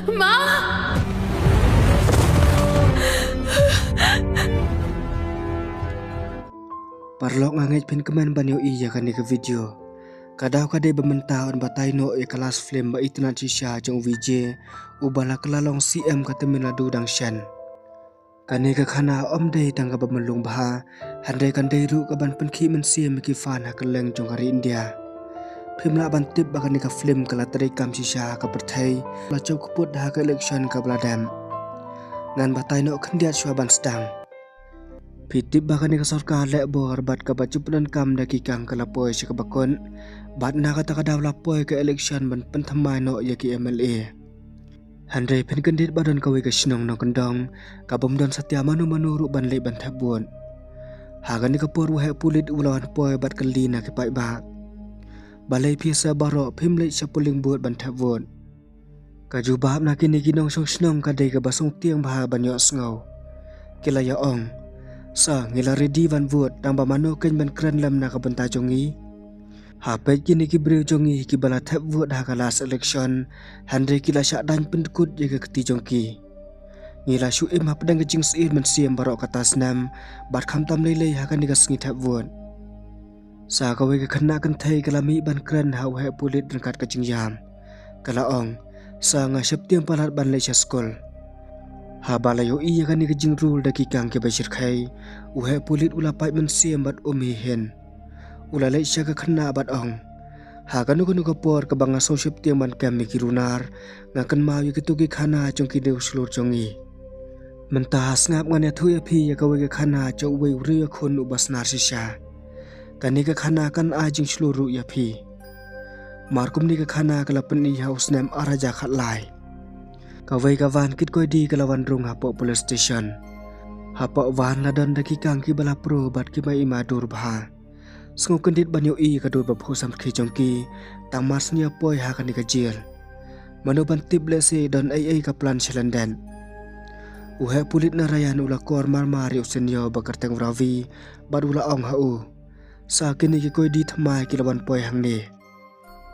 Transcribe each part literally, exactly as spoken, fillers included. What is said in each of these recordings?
Ma! Paralok, nga ngeit phin kmen ban ïohi ïa kane ka video. Ka daw ka dei ba mynta yn batai noh ïa ka last film ba itynnad shisha jong u Vijay, uba la kylla long C M ka Tamil Nadu dang shen. Kane ka khana ym dei tang kaba mlung bha, hynrei kan dei ruh kaban pynkhih mynsiem ïa ki fan ha kylleng jong ka ri India. Phim lah ban tip ba kane ka film ka la treikam shisha ha ka pyrthei, la jop kput ha ka election kaba la dep. Ngan batai noh khyndiat shuwa ban sdang. Phi tip ba kane ka sorkar lehbor bad kaba ju pyndonkam da ki kang ka la poi sha kaba kut, bad na kata ka daw la poi ka election ban pynthymmai noh ïa ki M L A. Hynrei phin kyndit ba don kawei ka shnong nongkyndong, kabym don satia mano mano ruh ban leit ban thep vote. Ha kane ka por u heh pulit u la wan poi bad kylli na ki paidbah. Balei phi sa baroh phim leit sha polling booth ban thep vote? Ka jubab na kine ki nongshong shnong ka dei kaba sngewtieng bha ban ïohsngew. Ki la ïa ong, sa ngi la ready ban vote, tang ba mano keiñ ban kren lem na ka bynta jong ngi? Ha peit kine ki briew jong ngi kiba la thep vote ha ka last election, hynrei ki la shah daiñ pynkut ïa ka kti jong ki. Ngi la shu im hapdeng ka jingsyier mynsiem baroh kata snem, bad khamtam lei lei ha kane ka sngi thep vote. Sa kawei ka khynnah kynthei ka la mih ban kren ha u heh pulit ryngkat ka jingïam. Ka la ong, sa nga sheptieng palat ban leit sha skul. Haba la ïohi ïa kane ka jingrul da ki kang kiba shyrkhei, u heh pulit u la pait mynsiem bad um hi hin. U la leit sha ka khynnah bad ong, ha kano kano ka por kaba nga sngew sheptieng ban kem ïa ki runar, nga kynmaw ïa kito ki khana jong kine u shlur jong ngi. Mynta ha sngap ngan ïathuh ïa phi ïa kawei ka khana jong uwei u riewïakhun uba snar shisha. Kane ka khana kan ai jingshlur ruh ïa phi. Mar kumne ka khana ka la pyni ha u snem ar hajar khatlai. Kawei ka van kit koidi ka la wan rung hapoh police station. Hapoh van la don da ki kang kiba la pro bad kiba ima dur bha. Sngewkyndit ban ïohi ïa ka dur baphuh samrkhie jong ki, tang mar shu ïa poi ha kane ka jel. Mano ban tip lehse don ei ei ka plan sha lyndet. U heh pulit Narayan u la kor marmar ïa u senior ba kyrteng u Ravi, bad u la ong ha u, sa kine ki koidi thymmai ki la wan poi hangne.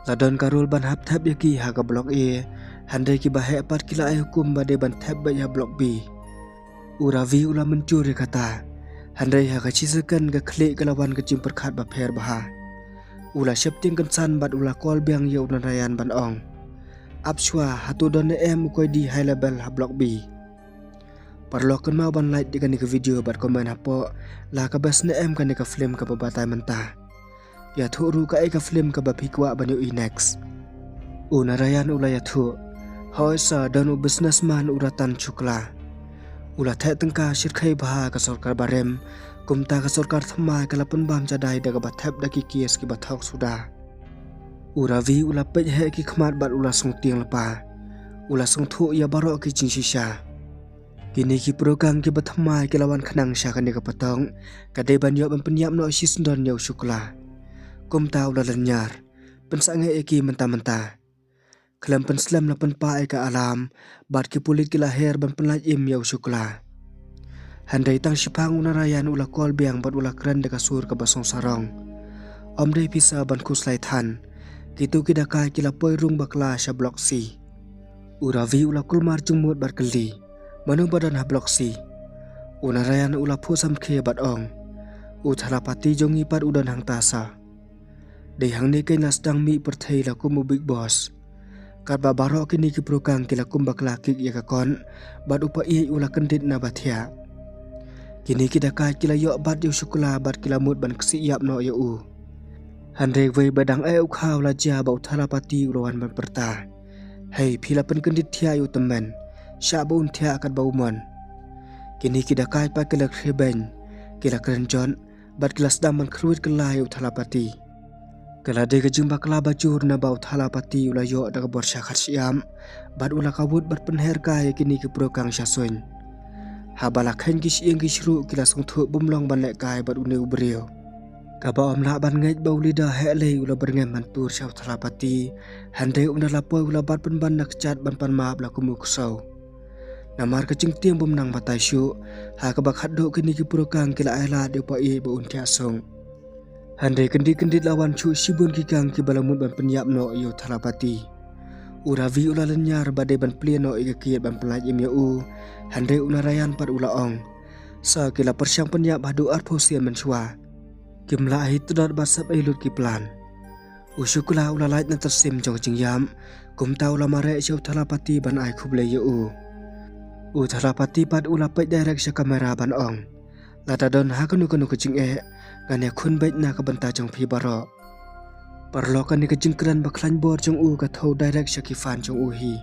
La don ka rule ban hap thep ïa ki ha ka block A, hynrei kiba heh pat ki la ai hukum ba dei ban thep beit ha block B. U Ravi u la mynjur ïa kata. Hynrei ha ka shi second ka khlieh ka la wan ka jingpyrkhat bapher bha. U la sheptieng kynsan bad u la call biang ïa u Narayan ban ong, ap shuwa, hato don ne em u koidi high level ha block B? Paralok, kynmaw ban like ïa kane ka video bad comment hapoh, la ka best ne em kane ka film kaba batai mynta. Ïathuh ruh kaei ka film kaba phi kwah ban ïohi next. U Narayan u la ïathuh, hooid sa, don u businessman u Ratan Shukla. U la theh tyngka shyrkhei bha ha ka sorkar barim, kumta ka sorkar thymmai ka la pynbam jadai da kaba thep da ki case kiba thok suda. U Ravi u la peit heh ki khmat bad u la sngewtieng lypa. U la sngewthuh ïa baroh ki jingshisha. Kine ki pyrkang kiba thymmai ki la wan khnang sha kane ka pateng, ka dei ban ïoh ban pynïap noh shisyndon ïa u Shukla. Kumta u la lynñiar, pynsangeh ïa ki mynta mynta. Khlem pynslem la pynpah ïa ka alarm, bad ki pulit ki la her ban pynlait im ïa u Shukla. Hynrei tang shiphang u Narayan u la call biang bad u la kren da ka sur kaba song sarong. Ym dei phi sa ban khuslai than. Kito ki dakai ki la poi rung bakla sha block C. U Ravi u la kulmar jingmut bad kylli, mano ba don ha block C? U Narayan u la phuh samrkhie bad ong, u Thalapati jong ngi pat u don hangta sa. Dei hangne keiñ la sdang mih pyrthei la kum u Bigg Boss. Katba baroh kine ki pyrkang ki la kum ba khlakik ïa ka kot, bad u païeit u la kyndit na ba thiah. Kine ki dakai ki la ïoh bat ïa u Shukla bad ki la mut ban ksih ïap noh ïa u. Hynrei wei ba dang eh u khaw la jia ba u Thalapati u la wan ban pyrta, hei, phi la pynkyndit thiah ïa u tymmen, shah ba un thiah katba u mon. Kine ki dakai pat ki la khriebeiñ, ki la kren jot, bad ki la sdang ban khrwit kylla ïa u Thalapati. Ka la dei ka jingbakla bajur naba u Thalapati u la ïoh da ka bor sha khat shyiap, bad u la kawut bad pynher kai ïa kine ki pyrkang sha suiñ. Haba la kheiñ ki shyieng ki shruh ki la sngewthuh bym long ban lehkai bad une u briew. Kaba ym lah ban ngeit ba u leader heh lei u la byrngem ban tur sha u Thalapati, hynrei u na la poi u la bat pynban na kjat ban pan map la kum u ksew. Namar ka jingtieng bym nang batai shuh, ha kaba khatduh kine ki pyrkang ki la ai lad ïa u païeit ba un thiah suk. Hynrei kyndit kyndit la wan shuh shibun ki kang kiba la mut ban pynïap noh ïa u Thalapati. U Ravi u la lynñiar ba dei ban plie noh ïa ka kiad ban pyllait im ïa u. Hynrei u Narayan pat u la ong, sa ki la pyrshang pynïap haduh arphew sien mynshuwa, kim lah hi tlot ba sep ei lut ki plan. U Shukla u la lait na tyrsim jong ka jingïap, kumta u la mareh sha u Thalapati ban ai khublei ïa u. U Thalapati pat u la peit direct sha kamera ban ong, lada don ha kano kano ka jingeh, ngan ïakhun beit na ka bynta jong phi baroh. Paralok, kane ka jingkren ba khlaiñ bor jong u ka thew direct sha ki fan jong u hi.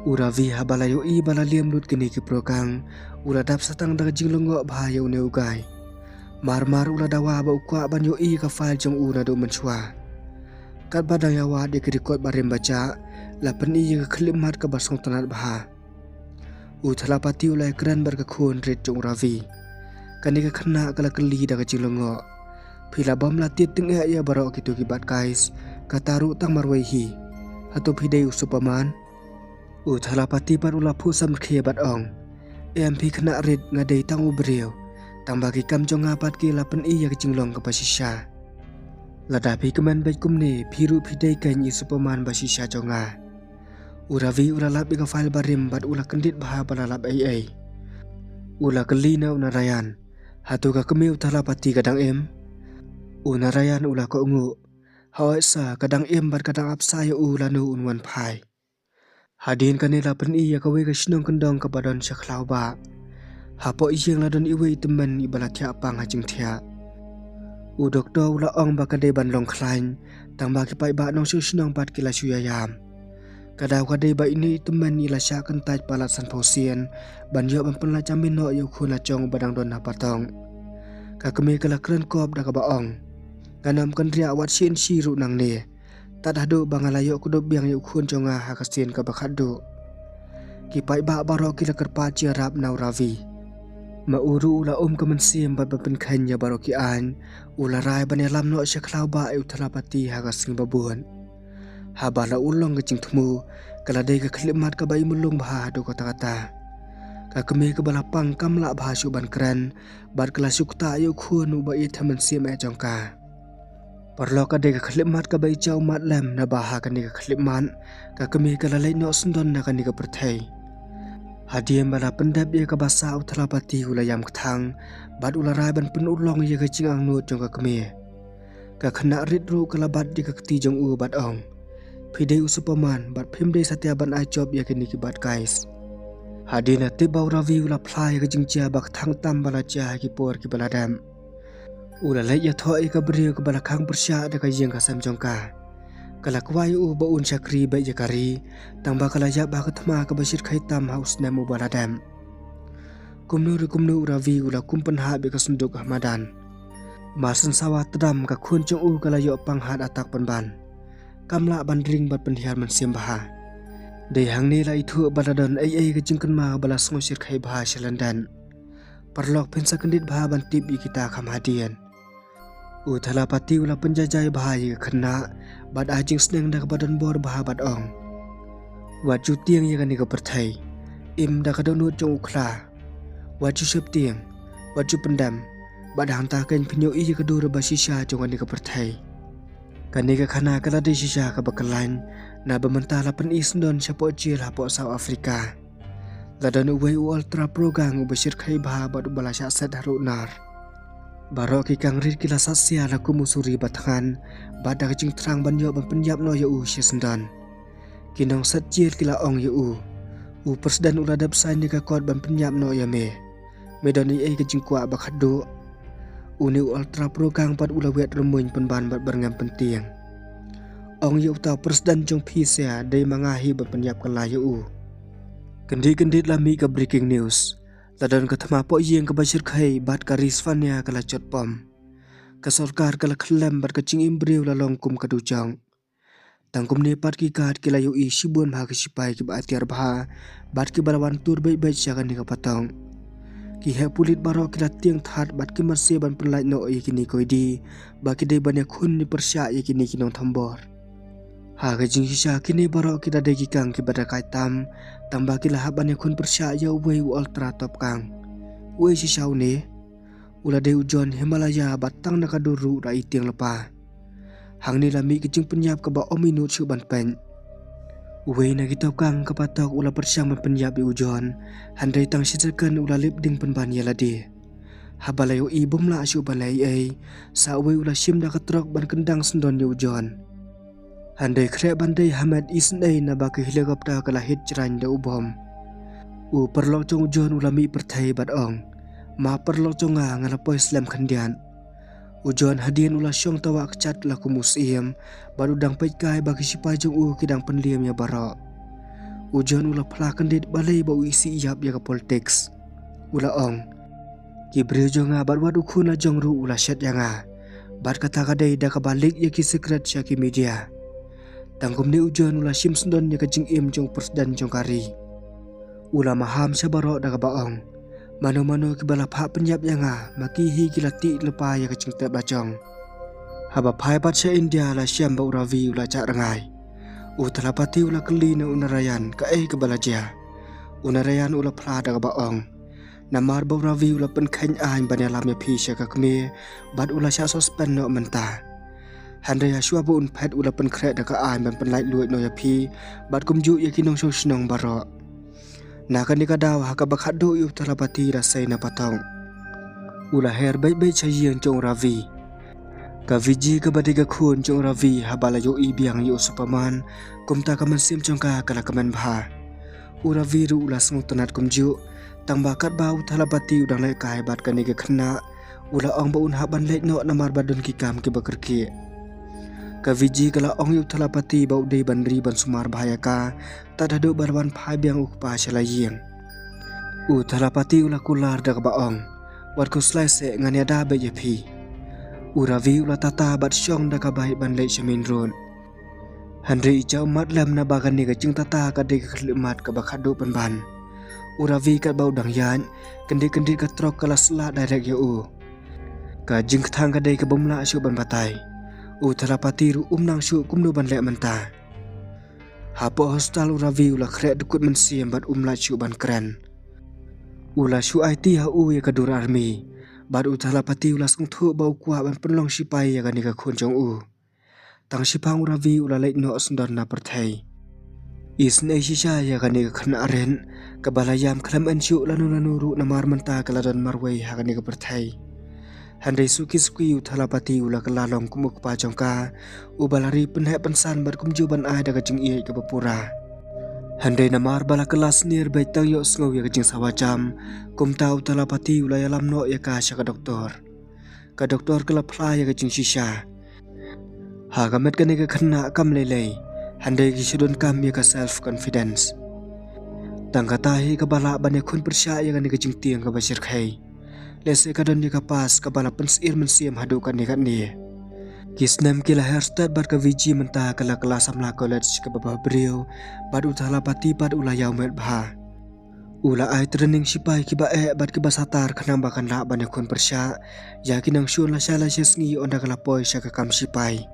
U Ravi haba la ïohi ba la liam lut kine ki briew kang, u la dap satang da ka jinglyngngoh bha ïa une u guy. Mar mar u la dawa ba u kwah ban ïohi ka file jong u naduh mynshuwa. Katba dang ïawad ïa ki record barim bajah, la pyni ïa ka khyllipmat kaba sngewtynnat bha. U Thalapati u la ïakren bad ka khun rit jong u Ravi. Kane ka khynnah ka la kylli da ka jinglyngngoh, phi la bym la tied tyngeh ïa baroh kito ki bad guys, kata ruh tang marwei hi. Hato phi dei u Superman? U Thalapati pat u la phuh samrkhie bad ong, em phi khynnah rit, nga dei tang u briew. Tangba ki kam jong nga pat ki la pyni ïa ka jinglong kaba shisha. Lada phi kmen beit kumne, phi ruh phi dei kein i Superman ba shisha jong nga. U Ravi u la lap ïa ka file barim bad u la kyndit bha ba la lap ei ei. U la kylli na u Narayan, hato ka kmie u Thalapati ka dang im? U Narayan u la kohnguh, hooid sa, ka dang im bad ka dang ap sah ïa u lano un wan phai. Hadien kane la pyni ïa kawei ka shnong kyndong kaba don sha khlaw bah. Hapoh ïing la don iwei i tymmen iba la thiah pang ha jingthiah. U doktor u la ong ba ka dei ban long khlaiñ, tangba ki paidbah nongshong shnong pat ki la shu ïaïam. Ka daw ka dei ba ine i tymmen i la shah kyntait palat sanphew sien ban ïoh ban pynlait jamin noh ïa u khun la jong ba dang don ha patong. Ka kmie ka la kren kop da kaba ong, ngan ym kynriah wat shi inshi ruh nangne, tad haduh ba nga la ïoh kdup biang ïa u khun jong nga ha ka sien kaba khatduh. Ki paidbah baroh ki la kyrpad jingïarap na u Ravi. Ma u ruh u la um ka mynsiem bad ban pynkheiñ ïa baroh ki aiñ, u la rai ban ïalam noh sha khlaw bah ïa u Thalapati ha ka sngi ba bud. Haba la urlong ka jingthmu, ka la dei ka khyllipmat kaba imulung bha haduh katta katta. Ka kmie kaba la pang kam lah bha shuh ban kren, bad ka la shu ktah ïa u khun uba ïeit ha mynsiem eh jong ka. Paralok, ka dei ka khyllipmat kaba i jaw mad lem, naba ha kane ka khyllipmat ka kmie ka la leit noh syndon na kane ka pyrthei. Hadien ba la pyndep ïa kaba sah, u Thalapati u la ïam kthang bad u la rai ban pynurlong ïa ka jingangnud jong ka kmie. Ka khynnah rit ruh ka la bat ïa ka kti jong u bad ong, phi dei u Superman bad phim dei satia ban ai jop ïa kine ki bad guys. Hadien la tip ba u Ravi u la phla ïa ka jingjia ba kthang tam ba la jia ha ki por kiba la dep, u la leit ïathoh ïa ka briew kaba la khang pyrshah da ka ïing ka sem jong ka. Ka la kwah ïa u ba un shakri beit ïa ka ri, tangba ka la ïap ha ka thma kaba shyrkhei tam ha u snem uba la dep. Kumno re kumno, u Ravi u la kum pynhap ïa ka synduk ha madan. Mar shen sawa tdam, ka khun jong u ka la ïoh pang heart attack pynban. Kam lah ban ring bad pynhiar mynsiem bha. Dei hangne la ithuh ba la don ei ei ka jingkynmaw ba la sngewshyrkhei bha sha lyndet. Paralok, phin sa kyndit bha ban tip ïa kita kham hadien. U Thalapati u la pynjaijai bha ïa ka khynnah bad ai jingsneng da kaba donbor bha bad ong, wat ju tieng ïa kane ka pyrthei, im da ka dohnud jong u khla. Wat ju sheptieng, wat ju pyndem, bad hangta kein phin ïohi ïa ka dur ba shisha jong kane ka pyrthei. Kane ka khana ka la dei shisha kaba kyllain, naba mynta la pyni syndon shapoh jel hapoh South Africa. La don uwei u ultra pro gang uba shyrkhei bha bad uba la shah set haruh nar. Baroh ki kang rit ki la sah sia la kum u suri ba thngan, bad da ka jingthrang ban ïoh ban pynïap noh ïa u shisyndon. Ki nongset jel ki la ong ïa u, u president u la dep sign ïa ka kot ban pynïap noh ïa me. Me don ei ei ka jingkwah ba khatduh? Une u ultra pro gang pat u la wet rymmuiñ pynban bad byrngem pyntieng. Ong ïa uta u president jong phi sha, dei ma nga hi ban pynïap kylla ïa u. Kyndit kyndit la mih ka breaking news. La don ka thma poh ïing kaba shyrkhei bad ka ri Svanea ka la jot pom. Ka sorkar ka la khyllem bad ka jingim briew la long kum ka dujok. Tang kumne pat ki guard ki la ïohi shibun bha ki sipai kiba atiar bha bad kiba la wan tur beit beit sha kane ka patong. Ki heh pulit baroh ki la tieng thad bad ki marse ban pynlait noh ïa kine ki koidi ba ki dei ban ïakhun ne pyrshah ïa kine ki nongthombor. Ha ka jingshisha kine baroh ki la dei ki kang kiba dakaid tam, tangba ki la hap ban ïakhun pyrshah ïa uwei u ultra top gang. Uei shisha une? U la dei u John Himalaya bad tang na ka dur ruh la i tieng lypa. Hangne la mih ka jingpynïap kaba ym i nud shuh ban peit. Uwei na ki tawkang ka patok u la pyrshang ban pynïap ïa u John, hynrei tang shi second u la lip ding pynban ïa lade. Haba la ïohi bym lah shuh ban leh ei ei, sa uwei u la shim da ka trok ban kyndang syndon ïa u John. Hynrei khreh ban dei ha met isynei naba ka helicopter ka la hit jraiñ da u bom. U paralok jong u John u la mih pyrthei bad ong, "Ma paralok jong nga, nga la poi slem khyndiat." U John hadien u la shong tawah kjat la kum u syiem, bad u dang peit kai ba ki shipai jong u ki dang pynliem ïa baroh. U John u la phla kyndit balei ba u isih ïap ïa ka politics. U la ong, "Ki briew jong nga bad wat u khun la jong ruh u la shet ïa nga. Bad kata ka dei da kaba leak ïa ki secret sha ki media." Tang kumne u John u la shim syndon ïa ka jingim jong u president jong ka ri. U la maham sha baroh da kaba ong, "Mano mano kiba la phah pynïap ïa nga, ma ki hi ki la tih lypa ïa ka jingtep la jong." Haba phai pat sha India la shem ba u Ravi u la jah rngai. U Thalapathy u la kylli na u Narayan kaei kaba la jia. U Narayan u la phla da kaba ong, "Namar ba u Ravi u la pynkheiñ aiñ ban ïalam ïa phi sha ka kmie, bad u la shah suspend noh mynta. Hynrei ha shuwa ba un phet u la pynkhreh da ka aiñ ban pynlait luid noh ïa phi, bad kumjuh ïa ki nongshong shnong baroh." Na kane ka daw ha kaba khatduh ïa u Thalapathy la sei na patong. U la her beit beit sha ïing jong u Ravi. Ka Viji kaba dei ka khun jong u Ravi haba la ïohi biang ïa u Superman, kumta ka mynsiem jong ka ka la kmen bha. U Ravi ruh u la sngewtynnat kumjuh, tang ba katba u Thalapathy u dang leh kai bad kane ka khynnah, u la ong ba un hap ban leit noh namar ba don ki kam kiba kyrkieh. Ka Viji ka la ong ïa u Thalapathy ba u dei ban ri ban sumar bha ïa ka, tad haduh ba la wan phai biang u kpa sha la ïing. U Thalapathy u la kular da kaba ong, "Wat khuslai seh, ngan ïada beit ïa phi." U Ravi u la tata bad shong da ka bike ban leit sha main road. Hynrei i jia u mat lem naba kane ka jingtata ka dei ka khyllipmat kaba khatduh pynban. U Ravi katba u dang ïaid, kyndit kyndit ka trok ka la sla direct ïa u. Ka jingkthang ka dei kaba ym lah shuh ban batai. U Thalapathy ruh um nang shuh kumno ban leh mynta. Hapoh hospital u Ravi u la khreh dkut mynsiem bad um lah shuh ban kren. U la shu aiti ha u ïa ka dur army. Bad u Thalapathy u la sngewthuh ba u kwah ban pynlong shipai ïa kane ka khun jong u. Tang shiphang u Ravi u la leit noh syndon na pyrthei. Isynei shisha ïa kane ka khynnah rit, kaba la ïam khlem yn shuh lano lano ruh namar mynta ka la don marwei ha kane ka pyrthei. Hynrei suki suki u Thalapathy u la kylla long kum u kpa jong ka, uba la ri pynheh pynsan bad kumjuh ban ai da ka jingïeit kaba pura. Hynrei namar ba la kylla snier beit tang ïohsngew ïa ka jingsawa jam, kumta u Thalapathy u la ïalam noh ïa ka sha ka doktor. Ka doktor ka la phla ïa ka jingshisha. Ha ka met kane ka khynnah kam lei lei, hynrei ki shu donkam ïa ka self confidence. Tang kata hi kaba lah ban ïakhun pyrshah ïa kane ka jingtieng kaba shyrkhei. Lehse ka don ïa ka past kaba la pynsyier mynsiem haduh katne katne. Ki snem ki la her stet bad ka Viji mynta ka la kylla samla college kaba bhabriew, bad u Thalapathy pat u la ïaw met bha. U la ai training shipai kiba eh bad kiba satar khnang ba kan lah ban ïakhun pyrshah ïa ki nongshun lashai lashai sngi ynda ka la poi sha ka kam shipai.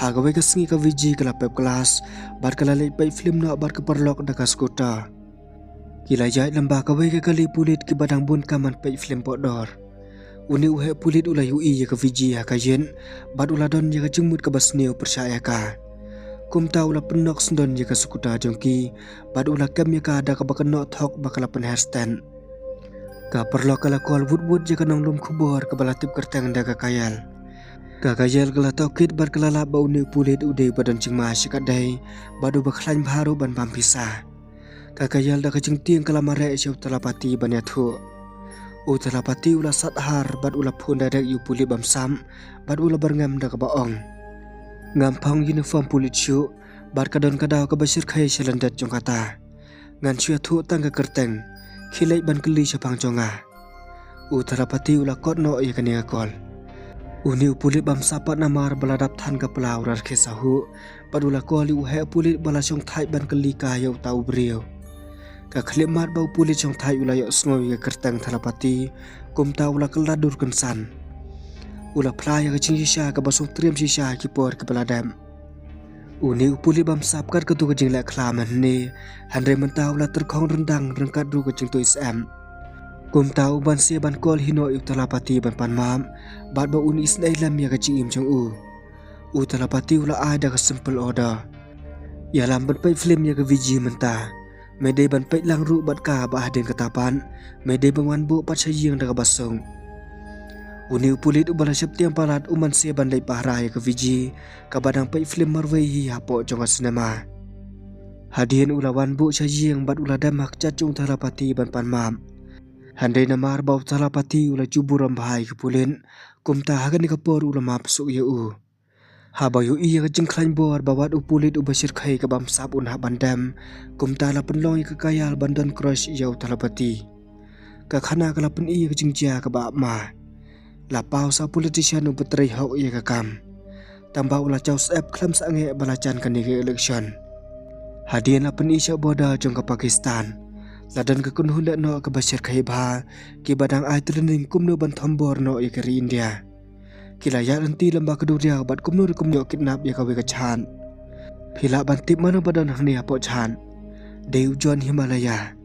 Ha kawei ka sngi ka Viji ka la pep klas bad ka la leit peit film noh bad ka paralok da ka scooter. Ki la ïaid lyngba kawei ka kali pulit kiba dang bun kam ban peit film pohdor. Une u heh pulit u la ïohi ïa ka Viji ha ka ïit, bad u la don ïa ka jingmut kaba sniew pyrshah ïa ka. Kumta u la pynnok syndon ïa ka scooter jong ki, bad u la kem ïa ka da kaba kynnoh thok ba ka la pynher stet. Ka paralok ka la call wut wut ïa ka nonglum khubor kaba la tip kyrteng da ka Kajal. Ka Kajal ka la tohkit bad ka la lap ba une u pulit u dei uba don jingma shikatdei, bad uba khlaiñ bha ruh ban bam pisa. Ka Kajal da ka jingtieng ka la mareh sha u Thalapathy ban ïathuh. U Thalapathy u la sat har bad u la phone direct ïa u pulit bamsap bad u la byrngem da kaba ong, "Ngam phong uniform pulit shuh bad ka don ka daw kaba shyrkhei sha lyndet jong kata. Ngan shu ïathuh tang ka kyrteng, khie leit ban kylli shaphang jong nga." U Thalapathy u la kot noh ïa kane ka call. Une u pulit bamsap pat namar ba la dap than ka pla u la rkhie sahuh, bad u la call ïa u heh pulit ba la shongthait ban kylli kai ïa uta u briew. Ka khyllipmat ba u pulit shongthait u la ïohsngew ïa ka kyrteng Thalapathy, kumta u la kylla dur kynsan. U la phla ïa ka jingshisha kaba sngewtriem shisha ha ki por kiba la dep. Une u pulit bamsap kat katu ka jingleh khlam hangne, hynrei mynta u la tyrkhong ryndang ryngkat ruh ka jingtuid syep. Kumta u banse ban call hi noh ïa u Thalapathy ban pan map, bad ba un isynei lem ïa ka jingim jong u. U Thalapathy u la ai da ka simple order. Ïalam ban peit film ïa ka Viji mynta. Me dei ban peit lang ruh bad ka ba hadien kata pat me dei ban wan buh pat sha ïing da kaba suk. Une u pulit uba la sheptieng palat u man se ban leit pahara ïa ka Viji kaba dang peit film marwei hi hapoh jong ka cinema. Hadien u la wan buh sha ïing bad u la dem ha kjat jong u Thalapathy ban pan map. Hynrei namar ba u Thalapathy u la ju burom bha ïa ki pulit, kumta ha kane ka por u la map suk ïa u. Haba ïohi ïa ka jingkhlaiñ bor ba wat u pulit uba shyrkhei ka bam sap un hap ban dem, kumta la pynlong ïa ka Kajal ban don crush ïa u Thalapathy. Ka khana ka la pyni ïa ka jingjia kaba ap ma. La paw sa politician uba trei hok ïa ka kam. Tangba u la jaw syep khlem sangeh ba la jan kane ka election. Hadien la pyni sha border jong ka Pakistan, la don ka kynhun lehnoh kaba shyrkhei bha, kiba dang ai training kumno ban thombor noh ïa ka ri India. Ki la ïaid lynti lem bad ka duriaw bad kumno ruh kumno kidnap ïa kawei ka jhat. Phi lah ban tip mano ba don hangne hapoh jhat? Dei u John Himalaya.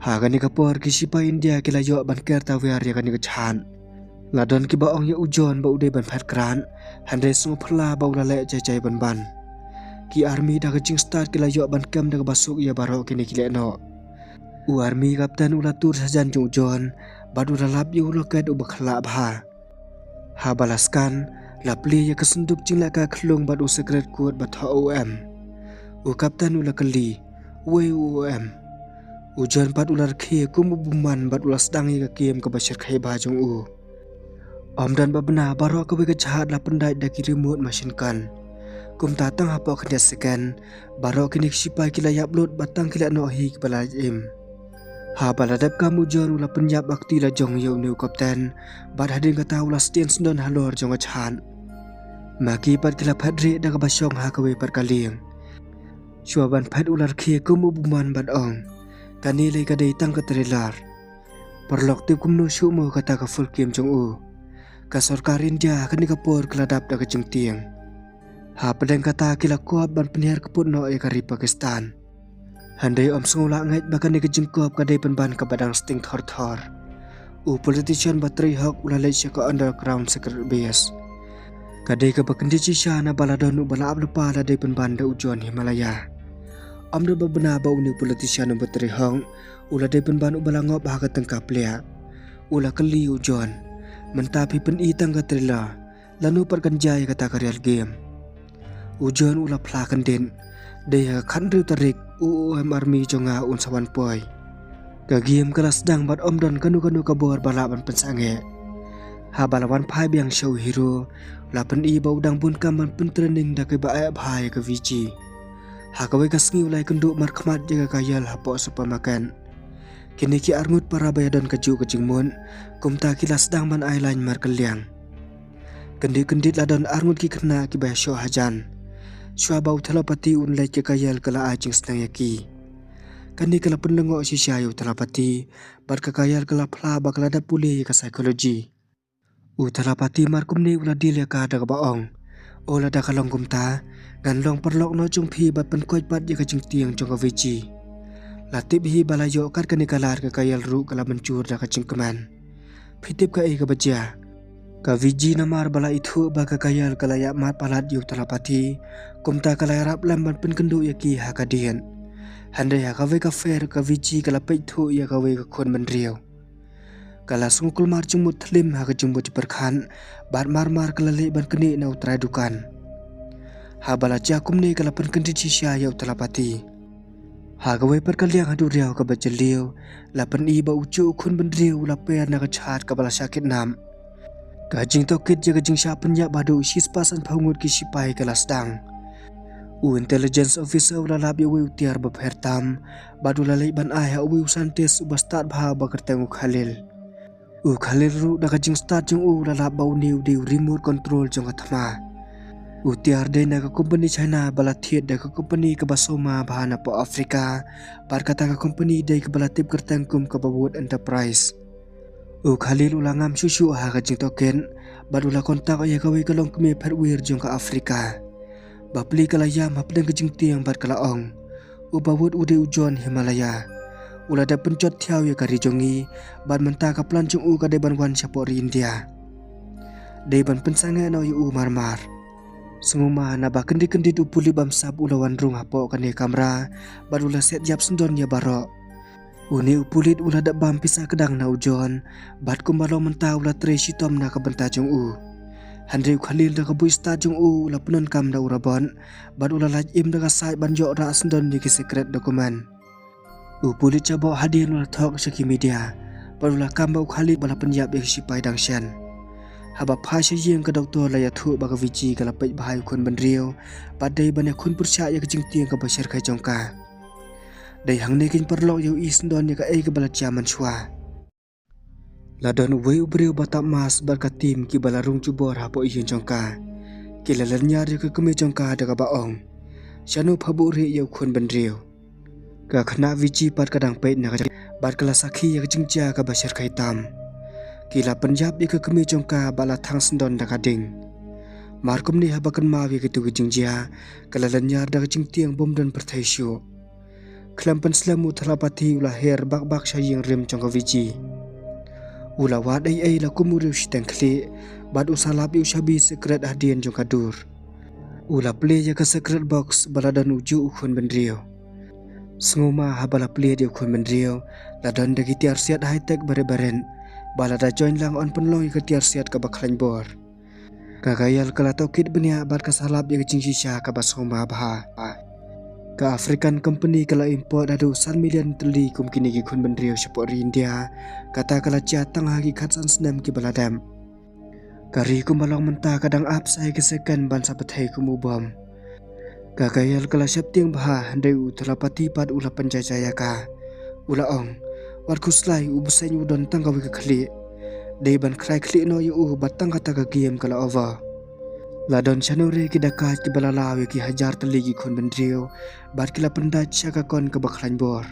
Ha kane ka por ki sipai India ki la ïoh ban ker tawiar ïa kane ka jhat. La don kiba ong ïa u John ba u dei ban phet krad, hynrei sngewphylla ba u la leh jai jai ban ban. Ki army da ka jingstad ki la ïoh ban kem da kaba suk ïa baroh kine ki lehnoh. U army captain u la tur shajan jong u John bad u la lap ïa u locket uba khlak bha. Haba la scan, la plie ïa ka synduk jingleh ka khlung bad u secret code ba thoh O M. U captain u la kylli, "Wei u O M?" U John pat u la rkhie kum u bymman bad u la sdang ïa ka kem kaba shyrkhei bha jong u. Ym don ba bna, baroh kawei ka jhat la pyndait da ki remote machine gun. Kumta tang hapoh khyndiat second, baroh kine ki sipai ki la ïap lut bad tang ki lehnoh hi kiba la im. Haba la dep kam u John u la pynïap ha kti la jong ïa une u captain, bad hadien kata u la stien syndon halor jong ka jhat. Ma ki pat ki la phet rieh da kaba shong ha kawei pat ka lieng. Shuwa ban phet u la rkhie kum u bymman bad ong, "Kane lei ka dei tang ka trailer. Paralok tip kumno shuh mo kata ka full kem jong u. Ka sorkar India ha kane ka por ka la dap da ka jingtieng." Hapdeng kata ki la kop ban pynhiar kput noh ïa ka ri Pakistan. Hynrei ym sngew lah ngeit ba kane ka jingkop ka dei pynban kaba dang sting thor thor. U politician ba trei hok u la leit sha ka underground secret base. Ka dei kaba kyndit shisha naba la don uba la ap lypa la dei pynban da u John Himalaya. Ym don ba bna ba une u politician uba trei hok u la dei pynban uba la ngop ha ka tyngka pliah. U la kylli u John, "Mynta phi pyni tang ka trailer, lano pat kan jia ïa kata ka real game?" U John u la phla kyndit, "Dei ha ka khathynriew tarik, u O M army jong nga un sa wan poi. Ka game ka la sdang bad ym don kano kano ka bor ba lah ban pynsangeh." Haba la wan phai biang sha u hero, la pyni ba u dang bun kam ban pyntraining da kaba eh bha ïa ka Viji. Ha kawei ka sngi u la ïakynduh markhmat ïa ka Kajal hapoh supermarket. Kine ki arngut para ba ïadon kajuh ka jingmut, kumta ki la sdang ban ai lain markylliang. Kyndit kyndit la don arngut ki khynnah kiba ïashoh hajan. Shuwa ba u Thalapathy un leit ka Kajal ka la ai jingsneng ïa ki. Kane ka la pynlyngngoh shisha ïa u Thalapathy, bad ka Kajal ka la phla ba ka la dep pule ïa ka psychology. U Thalapathy mar kumne u la deal ïa ka da kaba ong, "O lada ka long kumta, ngan long paralok noh jong phi bad pynkoit pat ïa ka jingtieng jong ka Viji." La tip hi ba la ïoh kat kane ka lad ka Kajal ruh ka la mynjur da ka jingkmen. Phi tip kaei kaba jia? Ka Viji namar ba la ithuh ba ka Kajal ka la ïap mat palat ïa u Thalapathy, kumta ka la ïarap lem ban pynkynduh ïa ki ha ka dien. Hynrei ha kawei ka fair ka Viji ka la peit thuh ïa kawei ka khun bynriew. Ka la sngew kulmar jingmut thlim ha ka jingmut jingpyrkhat, bad mar mar ka la leit ban knieh na u trai dukan. Haba la jia kumne ka la pynkyndit shisha ïa u Thalapathy. Ha kawei pat ka liang ha duriaw kaba jylliew, la pyni ba u juh u khun bynriew u la per na ka jhat kaba la shah kidnap. Ka jingtohkit ïa ka jingshah pynïap haduh shispah sanphew ngut ki sipai ka la sdang. U intelligence officer u la lap ïa uwei u tiar ba pher tam, bad u la leit ban ai ha uwei u scientist uba stad bha ba kyrteng u Khalil. U Khalil ruh da ka jingstad jong u u la lap ba une u dei u remote control jong ka thma. U tiar dei na ka company China ba la thied da ka company kaba sawma bha napoh Africa, bad kata ka company dei kaba la tip kyrteng kum ka Bawood Enterprise. U Khalil u la ngam shuh shuh ha ka jingtohkit, bad u la contact ïa kawei ka longkmie phet wir jong ka Africa. Bapli ka la ïam hapdeng ka jingtieng bad ka la ong, "U Bawood u dei u John Himalaya. U la dep pynjot thiaw ïa ka ri jong ngi, bad mynta ka plan jong u ka dei ban wan shapoh ri India. Dei ban pynsangeh noh ïa u mar mar." Sngewma naba kyndit kyndit u pulit bamsap u la wan rung hapoh kane ka kamra bad u la siat ïap syndon ïa baroh. Une u pulit u la dep bam pisa kdang na u John bad kumba long mynta u la trei shitom na ka bynta jong u. Hynrei u Khalil da ka buit stad jong u u la pyndonkam da u rabot bad u la lait im da ka sait ban ïoh rah syndon ïa ki secret document. U pulit shaboh hadien u la thok sha ki media bad u la kam ba u Khalil ba la pynïap ïa ki shipai dang shen. Haba phai sha ïing ka doktor la ïathuh ba ka Viji ka la peit bha ïa u khun bynriew bad dei ban ïakhun pyrshah ïa ka jingtieng kaba shyrkhei jong ka. Dei hangne kein paralok ïohi syndon ïa kaei kaba la jia mynshuwa. La don uwei u briew ba tap mask bad ka team kiba la rung jubor hapoh ïing jong ka. Ki la lynñiar ïa ka kmie jong ka da kaba ong, shano pha buh rieh ïa u khun bynriew. Ka khynnah Viji pat ka dang peit na ka jaka bad ka la sakhi ïa ka jingjia kaba shyrkhei tam. Ki la pynïap ïa ka kmie jong ka bad la thang syndon da ka ding. Mar kumne haba kynmaw ïa kito ki jingjia ka la lynñiar da ka jingtieng bym don pyrthei shuh. Khlem pynslem u Thalapathy u la her bak bak sha ïing rim jong ka Viji. U la wad ei ei la kum u riew shiteng khlieh bad u sa lap ïa u shabi secret hadien jong ka dur. U la plie ïa ka secret box ba la don u juh u khun bynriew. Sngewma haba la plie ïa u khun bynriew la don da ki tiar siat high tech barit barit ba la da join lang yn pynlong ïa ka tiar siat kaba khlaiñ bor. Ka Kajal ka la tohkit bniah bad ka sa lap ïa ka jingshisha kaba sngewma bha. Ka African company ka la import haduh san million tylli kum kine ki khun bynriew shapoh ri India. Kata ka la jia tang ha ki khatsan snem kiba la dep. Ka ri kumba long mynta ka dang ap sa ïa ki second ban sa pynthei kum u bom. Ka Kajal ka la sheptieng bha hynrei u Thalapathy pat u la pynjah jah ïa ka. U la ong, wat khuslai, u bseiñ u don tang kawei ka khlieh. Dei ban khrai khlieh noh ïa u bad tang kata ka game ka la over. La don shano re ki dakait kiba la law ïa ki hajar tylli ki khun bynriew bad ki la pyndait sha ka kon kaba khlaiñ bor.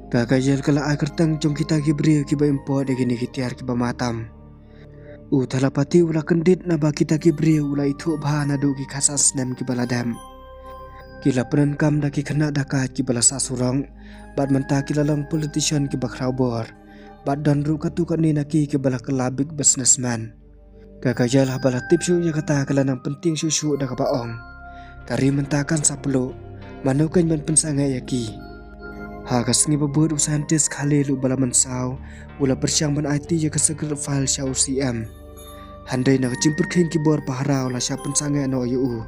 Ka Kajal ka la ai kyrteng jong kita ki briew kiba import ïa kine ki tiar kiba ma tam. U Thalapathy u la kyndit naba kita ki briew u la ithuh bha naduh ki khatsan snem kiba la dep. Ki la pyndonkam da ki khynnah dakait kiba la sah surok bad mynta ki la long politician kiba khraw bor. Bad don ruh katto katne na ki kiba la kylla big businessman. Ka Kajal haba la tip shuh ïa kata ka la nang pyntieng shuh shuh da kaba ong, ka ri mynta kan sa pluh, mano kein ban pynsangeh ïa ki. Ha ka sngi ba bud u scientist Khalil uba la mynsaw u la pyrshang ban aiti ïa ka secret file sha u C M. Hynrei na ka jingpyrkhing ki bor pahara u la shah pynsangeh noh ïa u.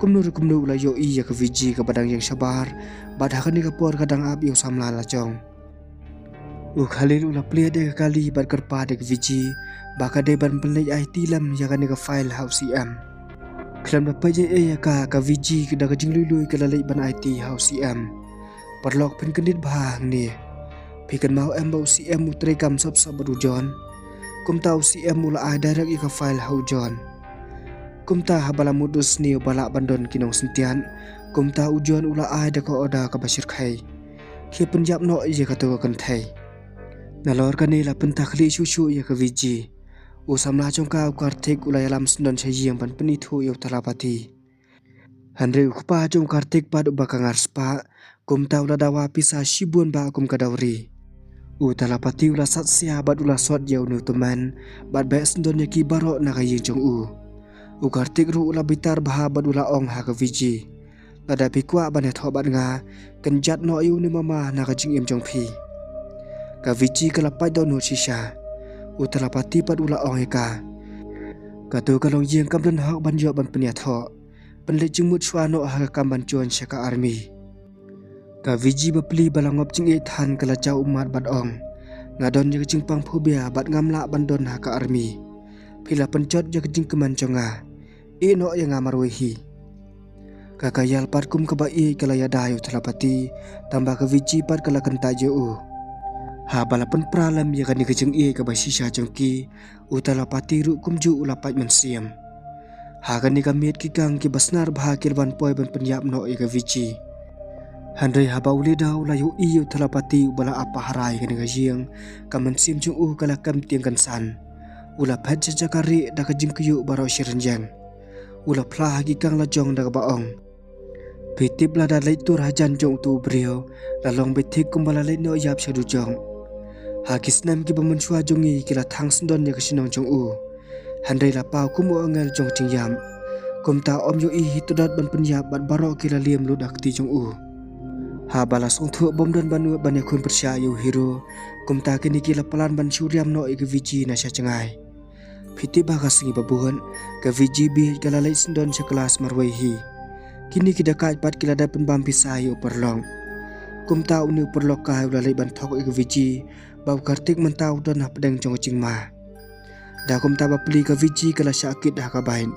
Kumno re kumno u la ïohi ïa ka Viji kaba dang ïeng shabar bad ha kane ka por ka dang ap ïa u samla lajong. U Khalil u la plie da ka kali bad kyrpad ïa ka Viji ba ka dei ban pynleit aiti lem ïa kane ka file ha u C M. Khlem da peit ei ei ïa ka, ka Viji da ka jinglui lui ka la leit ban aiti ha u C M. Paralok, phin kyndit bha hangne. Phi kynmaw em ba u C M u trei kam sop sop bad u John? Kumta u C M u la ai direct ïa ka file ha u John. Kumta haba la mut u sniew ba lah ban don ki nongsyntiat, kumta u John u la ai da ka order kaba shyrkhei. Khie pynïap noh ïa kato ka kynthei. Nalor kane la pynthah khlieh shuh shuh ïa ka Viji. U samla jong ka u Karthik u la ïalam syndon sha ïing ban pynithuh ïa u Thalapathy. Hynrei u kpa jong u Karthik pat uba ka ngar spah, kumta u la dawa pisa shibun bah kum ka dowry. U Thalapathy u la sat sia bad u la sot ïa une u tymmen bad beh syndon ïa ki baroh na ka ïing jong u. U Karthik ruh u la bitar bha bad u la ong ha ka Viji, lada phi kwah ban ïathoh bad nga, kynjat noh ïa une u mama na ka jingim jong phi. Ka Viji ka la pait dohnud shisha. U Thalapathy pat u la ong ïa ka, kato ka longïing kam don hok ban ïoh ban pynïathoh. Pynleit jingmut shuwa noh ha ka kam ban join sha ka army. Ka Viji bapli ba la ngop jingïeit than ka la jaw ummat bad ong, nga don ïa ka jingpang phobia bad ngam lah ban don ha ka army. Phi la pynjot ïa ka jingkmen jong nga. Ïeh noh ïa nga marwei hi. Ka Kajal pat kum kaba ïeit ka la ïada ïa u Thalapathy, tangba ka Viji pat ka la kyntait ïa u. Haba la pynpra lem ïa kane ka jingïeit kaba shisha jong ki, u Thalapathy ruh kumjuh u la pait mynsiem. Ha kane ka miet ki kang kiba snar bha ki la wan poi ban pynïap noh ïa ka Viji. Hynrei haba u leader u la ïohi ïa u Thalapathy uba la ap pahara ïa kane ka ïing, ka mynsiem jong u ka la kem tieng kynsan. U la phet sha jaka rieh da ka jingkyiuh baroh shi rynïeng. U la phla ha ki kang lajong da kaba ong, phi tip lada leit tur hajan jong uto u briew, la long beit thik kumba la leit noh ïap sha dujok. Ha ki snem kiba mynshuwa jong ngi ki la thang syndon ïa ka shnong jong u. Hynrei la paw kum u angel jong ka jingïap. Kumta um ïohi hi tudot ban pynïap bad baroh ki la liam lut ha kti jong u. Haba la sngewthuh bym don ba nud ban ïakhun pyrshah ïa u hero, kumta kine ki la plan ban shu riam noh ïa ka Viji na sha jngai. Phi tip ba ka sngi ba bud, ka Viji bad ka la leit syndon sha klas marwei hi. Kine ki dakaid pat ki la dep pynbam pisa ïa u paralok. Kumta une u paralok kai u la leit ban thok ïa ka Viji ba u Kartik mynta u don hapdeng jong ka jingma. Da kumta ba plie ka Viji ka la shah kit ha ka bike.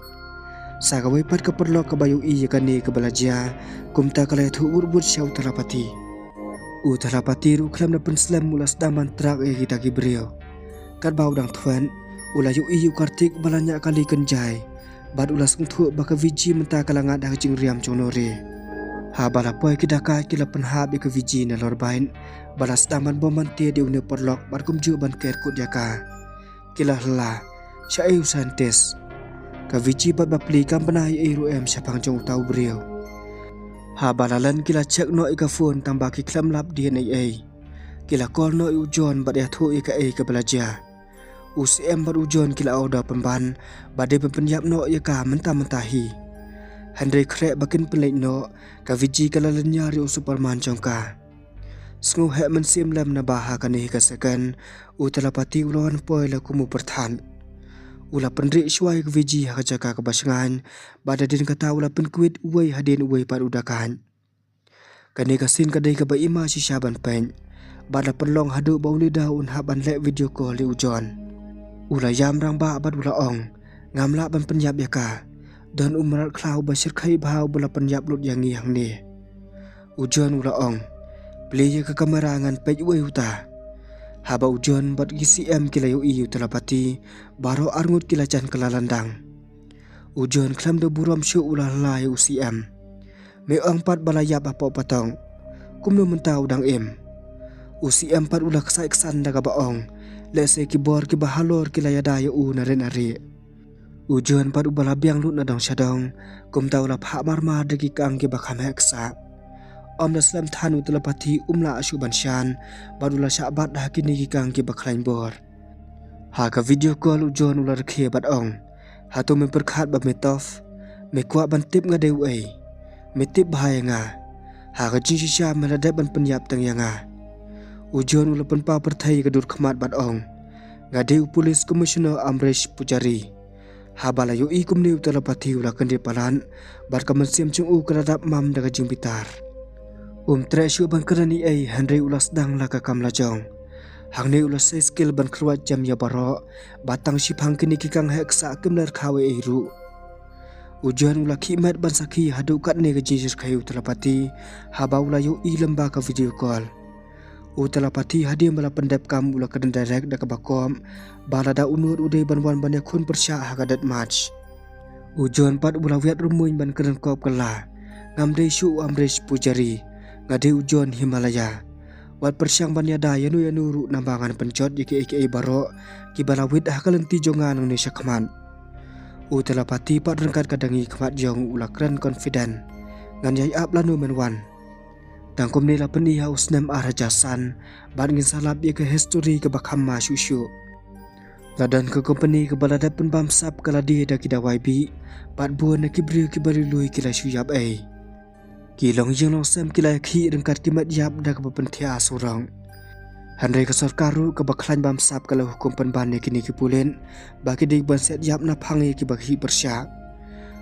Sa kawei pat ka paralok kaba ïohi ïa kane kaba la jia, kumta ka la ïathuh wut wut sha u Thalapathy. U Thalapathy ruh khlem da pynslem u la sdang ban track ïa kita ki briew. Katba u dang thwet, u la ïohi u Kartik ba la ñiah kali kynjai. Bad u la sngewthuh ba ka Viji mynta ka la ngat ha ka jingriam jong u Nore. Haba la poi ki dakaid ki la pynhap ïa ka Viji na lor bike, ba la sdang ban bom ban tied ïa une u paralok bad kumjuh ban ker kut ïa ka. Ki la hla, shaei u scientist. Ka Viji bad ba plie kam bna ei ei ruh em shaphang jong uta u briew. Haba la len ki la check noh ïa ka phone tang ba ki khlem lap dien ei ei. Ki la call noh ïa u John bad ïathuh ïa kaei kaba la jia. U C M bad u John ki la order pynban ba dei ban pynïap noh ïa ka mynta mynta hi. Hynrei khreh ba kin pynleit noh, ka Viji ka la lynñiar ïa u Superman jong ka. Sngewheh mynsiem lem naba ha kane hi ka second, u Thalapathy u la wan poi la kum u pyrthat. U la pynrieh shuwa ïa ka Viji ha ka jaka kaba shngaiñ, bad hadien kata u la pynkwit uwei hadien uwei pat u dakaid. Kane ka scene ka dei kaba ima shisha ban peit. Bad la pynlong haduh ba u Lida un hap ban leh video call ïa u John. U la ïam rangbah bad u la ong, ngam lah ban pynïap ïa ka. Don u mrad khlaw ba shyrkhei bha uba la pynïap lut ïa ngi hangne. U John u la ong, plie ïa ka kamera ngan peit uei uta. Haba u John bad ki C M ki la ïohi ïa u Thalapathy, baroh arngut ki la jan kylla lyndang. U John khlem da burom shuh u la hla ïa u C M. Me ong pat ba la ïap hapoh patong. Kumno mynta u dang im? U C M pat u la ksai ksan da kaba ong, lehse ki bor kiba halor ki la ïada ïa u na rit na rieh. U John pat uba la biang lut na dong sha dong, kumta u la phah mar mar da ki kang kiba kham heh ksah. Um da slem than u Thalapathy um lah shuh ban shan, bad u la shah bat ha kine ki kang kiba khlaiñ bor. Ha ka video call u John u la rkhie bad ong, hato me pyrkhat ba me tough? Me kwah ban tip nga dei uei? Me tip bha ïa nga. Ha ka jingshisha me la dep ban pynïap tang ïa nga. U John u la pynpaw pyrthei ïa ka dur khmat bad ong, nga dei u Police Commissioner Amrish Pujari. Haba la ïohi kumne u Thalapathy u la kyndit palat, bad ka mynsiem jong u ka la dap mam da ka jingbitar. Um treh shuh ban kren ei ei hynrei u la sdang la ka kam la jong. Hangne u la sei skil ban khlwat jem ïa baroh, bad tang shiphang kine ki kang heh ksah kim la rkhaw ei ei ruh. U John u la khih met ban sakhi haduh katne ka jingshyrkhei u Thalapathy, haba u la ïohi lem bad ka video call. U Thalapathy hadien ba la pyndep kam u la kren direct da kaba kop, ba lada u nud u dei ban wan ban ïakhun pyrshah ha ka death match. U John pat u la wiat rymmuiñ ban kren kop kylla, ngam dei shuh u Amrish Pujari, nga dei u John Himalaya. Wat pyrshang ban ïada ïano ïano ruh naba ngan pynjot ïa kiei kiei baroh kiba la wit ha ka lynti jong nga nangne shakhmat. U Thalapathy pat ryngkat ka dang i khmat jong u la kren confident, ngan ïai ap lano men wan. Tang kumne la pyni ha u snem ar hajar san, bad ngin sa lap ïa ka history kaba kham ma shuh shuh. La don ka company kaba la dep pynbam sap ka lade da ki dawai bih, bad bun na ki briew kiba lui lui ki la shu ïap ei. Ki longïing longsem ki la ïakhih ryngkat ki met ïap da kaba pynthiah surok. Hynrei ka sorkar ruh kaba khlaiñ bam sap ka la hukum pynban ïa kine ki pulit, ba ki dei ban set ïap na phang ïa kiba khih pyrshah.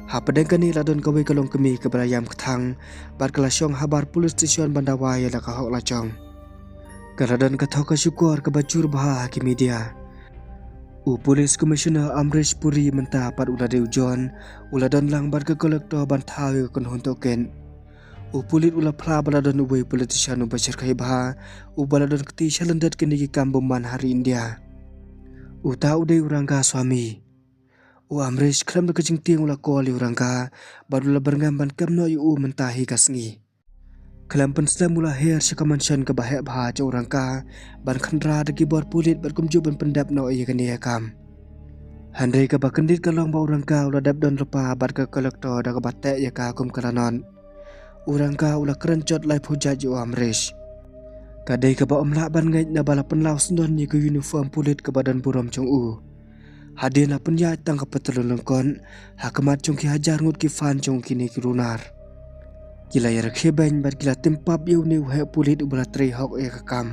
Hapdeng kane la don kawei ka longkmie kaba la ïam kthang, bad ka la shong habar police station ban dawa ïa la ka hok la jong. Ka la don ka thok ka shukor kaba jur bha ha ki media. U Police Commissioner Amrish Puri mynta pat u la dei u John, u la don lang bad ka collector ban thaw ïa ka kynhun tohkit. U pulit u la phla ba la don uwei u politician uba shyrkhei bha, uba la don kti sha lyndet kine ki kam bymman ha ri India. Uta u dei u Rangaswamy. U Amrish khlem da ka jingtieng u la call ïa u Ranga, bad u la byrngem ban kem noh ïa u mynta hi ka sngi. Khlem pynslem u la her sha ka mansion kaba heh bha jong u Ranga, ban kynra da ki bor pulit bad kumjuh ban pyndep noh ïa kane ka kam. Hynrei kaba kyndit ka long ba u Ranga u la dep don lypa bad ka collector da kaba teh ïa ka kum ka lanot. U Ranga u la kren jot laiphew jait ïa u Amrish. Ka dei kaba ym lah ban ngeit naba la pynlaw syndon ïa ka uniform pulit kaba don burom jong u. Hadien la pynïaid tang ka patlun lyngkot ha khmat jong ki hajar ngut ki fan jong kine ki runar. Ki la ïarakhe beiñ bad ki la tim pap ïa une u heh pulit uba la trei hok ïa ka kam.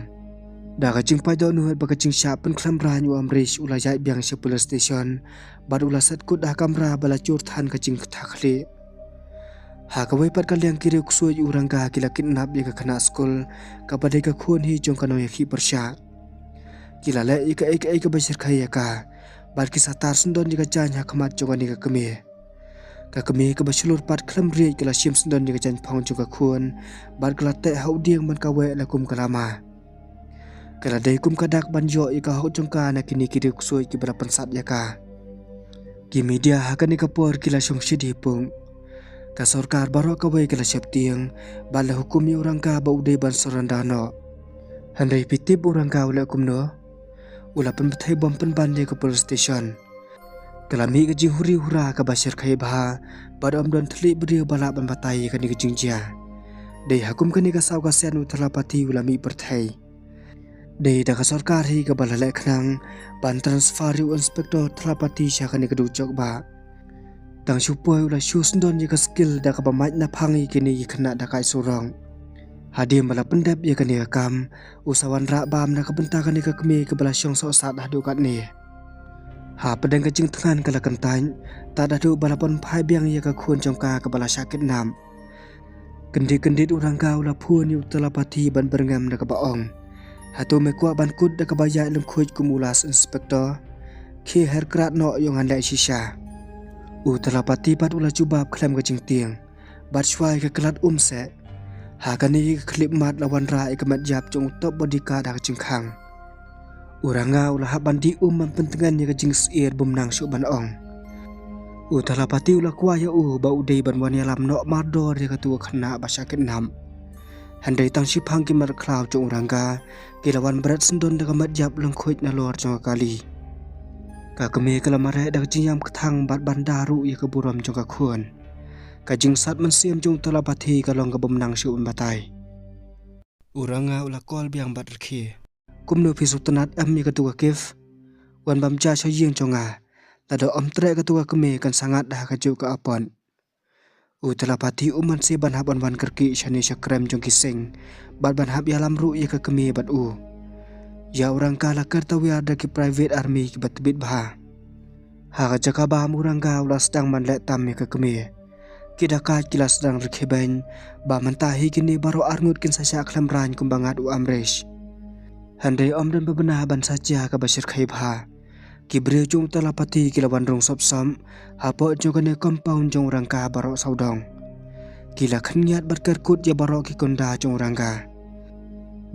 Da ka jingpait dohnud bad ka jingshah pynkhlem raiñ u Amrish u la ïaid biang sha police station bad u la set kut ha kamra ba la jur than ka jingkthah khlieh. Ha kawei pat ka liang ki riew ksuid u Ranga ki la kidnap ïa ka khynnah skul kaba dei ka khun hi jong ka nongïakhih pyrshah. Ki la leh ïa kaei kaei kaba shyrkhei ïa ka bad ki sa tar syndon ïa ka jaiñ ha khmat jong kane ka kmie. Ka kmie kaba shlur pat khlem riej ka la shim syndon ïa ka jaiñphong jong ka khun bad ka la teh ha u dieng ban kaweh la kum ka lama. Ka la dei kum ka dak ban ïoh ïa ka hok jong ka na kine ki riew ksuid kiba la pynsat ïa ka. Ki media ha kane ka por ki la shong shit hi pung. Ka sorkar baroh kawei ka la sheptieng bad la hukum ïa u Ranga ba u dei ban surrender noh. Hynrei phi tip u Ranga u leh kumno? U la pynbthei bom pynban ïa ka police station. Ka la mih ka jinghuri hura kaba shyrkhei bha bad ym don thylliej briew ba lah ban batai ïa kane ka jingjia. Dei ha kum kane ka saw ka sien u Thalapathy u la mih pyrthei. Dei da ka sorkar hi kaba la leh khnang ban transfer ïa u Inspector Thalapathy sha kane ka dujok ba. Tang shu poi u la shu syndon ïa ka skill da kaba mait naphang ïa kine ki khynnah dakaid surok. Hadien ba la pyndep ïa kane ka kam u sa wanrah bam na ka bynta kane ka kmie kaba la shong sohsat haduh katne. Hapdeng ka jingthngan ka la kyntait tad haduh ba la pynphai biang ïa ka khun jong ka kaba la shah kidnap. Kyndit kyndit u Ranga u la phone ïa u Thalapathy ban byrngem da kaba ong, hato me kwah ban kut da kaba ïaid lyngkhuid kum u last inspector? Khie her krad noh ïoh ngan leh shisha. U Thalapathy pat u la jubab khlem ka jingtieng bad shuwa ïa ka klat um seh. Ha kane ka khyllipmat la wanrah ïa ka met ïap jong u top bodyguard ha ka jingkhang. U Ranga u la hap ban dih um ban pyntngen ïa ka jingsyier bym nang shuh ban ong. U Thalapathy u la kwah ïa u ba u dei ban wan ïalam noh mardor ïa katu ka khynnah ba shah kidnap. Hynrei tang shiphang ki mat khlaw jong u Ranga ki la wan bret syndon da ka met ïap lyngkhuid nalor jong ka kali. Ka kmie ka la mareh da ka jingïam kthang bad ban da ruh ïa ka burom jong ka khun. Ka jingsat mynsiem jong u Thalapathy ka long ka bym nang shuh ban batai. U Ranga u la call biang bad rkhie. Kumno phi sngewtynnat em ïa katu ka gift? Wan bam ja sha ïing jong nga. Lada ym treh katu ka kmie kan sa ngat da ha kajuh ka apot. U Thalapathy um man se ban hap ban wan kyrkieh shane sha krem jong ki seng bad ban hap ïalam ruh ïa ka kmie bad u. Ïa u Ranga la ker tawiar da ki private army kiba tbit bha. Ha ka jaka bam u Ranga u la sdang ban leh tam ïa ka kmie. Ki dakaid ki la sdang rkhie beiñ ba mynta hi kine baroh arngut kin sa shah khlem raiñ kumba ngat u Amrish. Hynrei ym don ba bna ban sa jia kaba shyrkhei bha. Ki briew jong u Thalapathy ki la wan rung sop sop hapoh jong kane compound jong u Ranga baroh sawdong. Ki la khynñiat bad ker kut ïa baroh ki kynda jong u Ranga.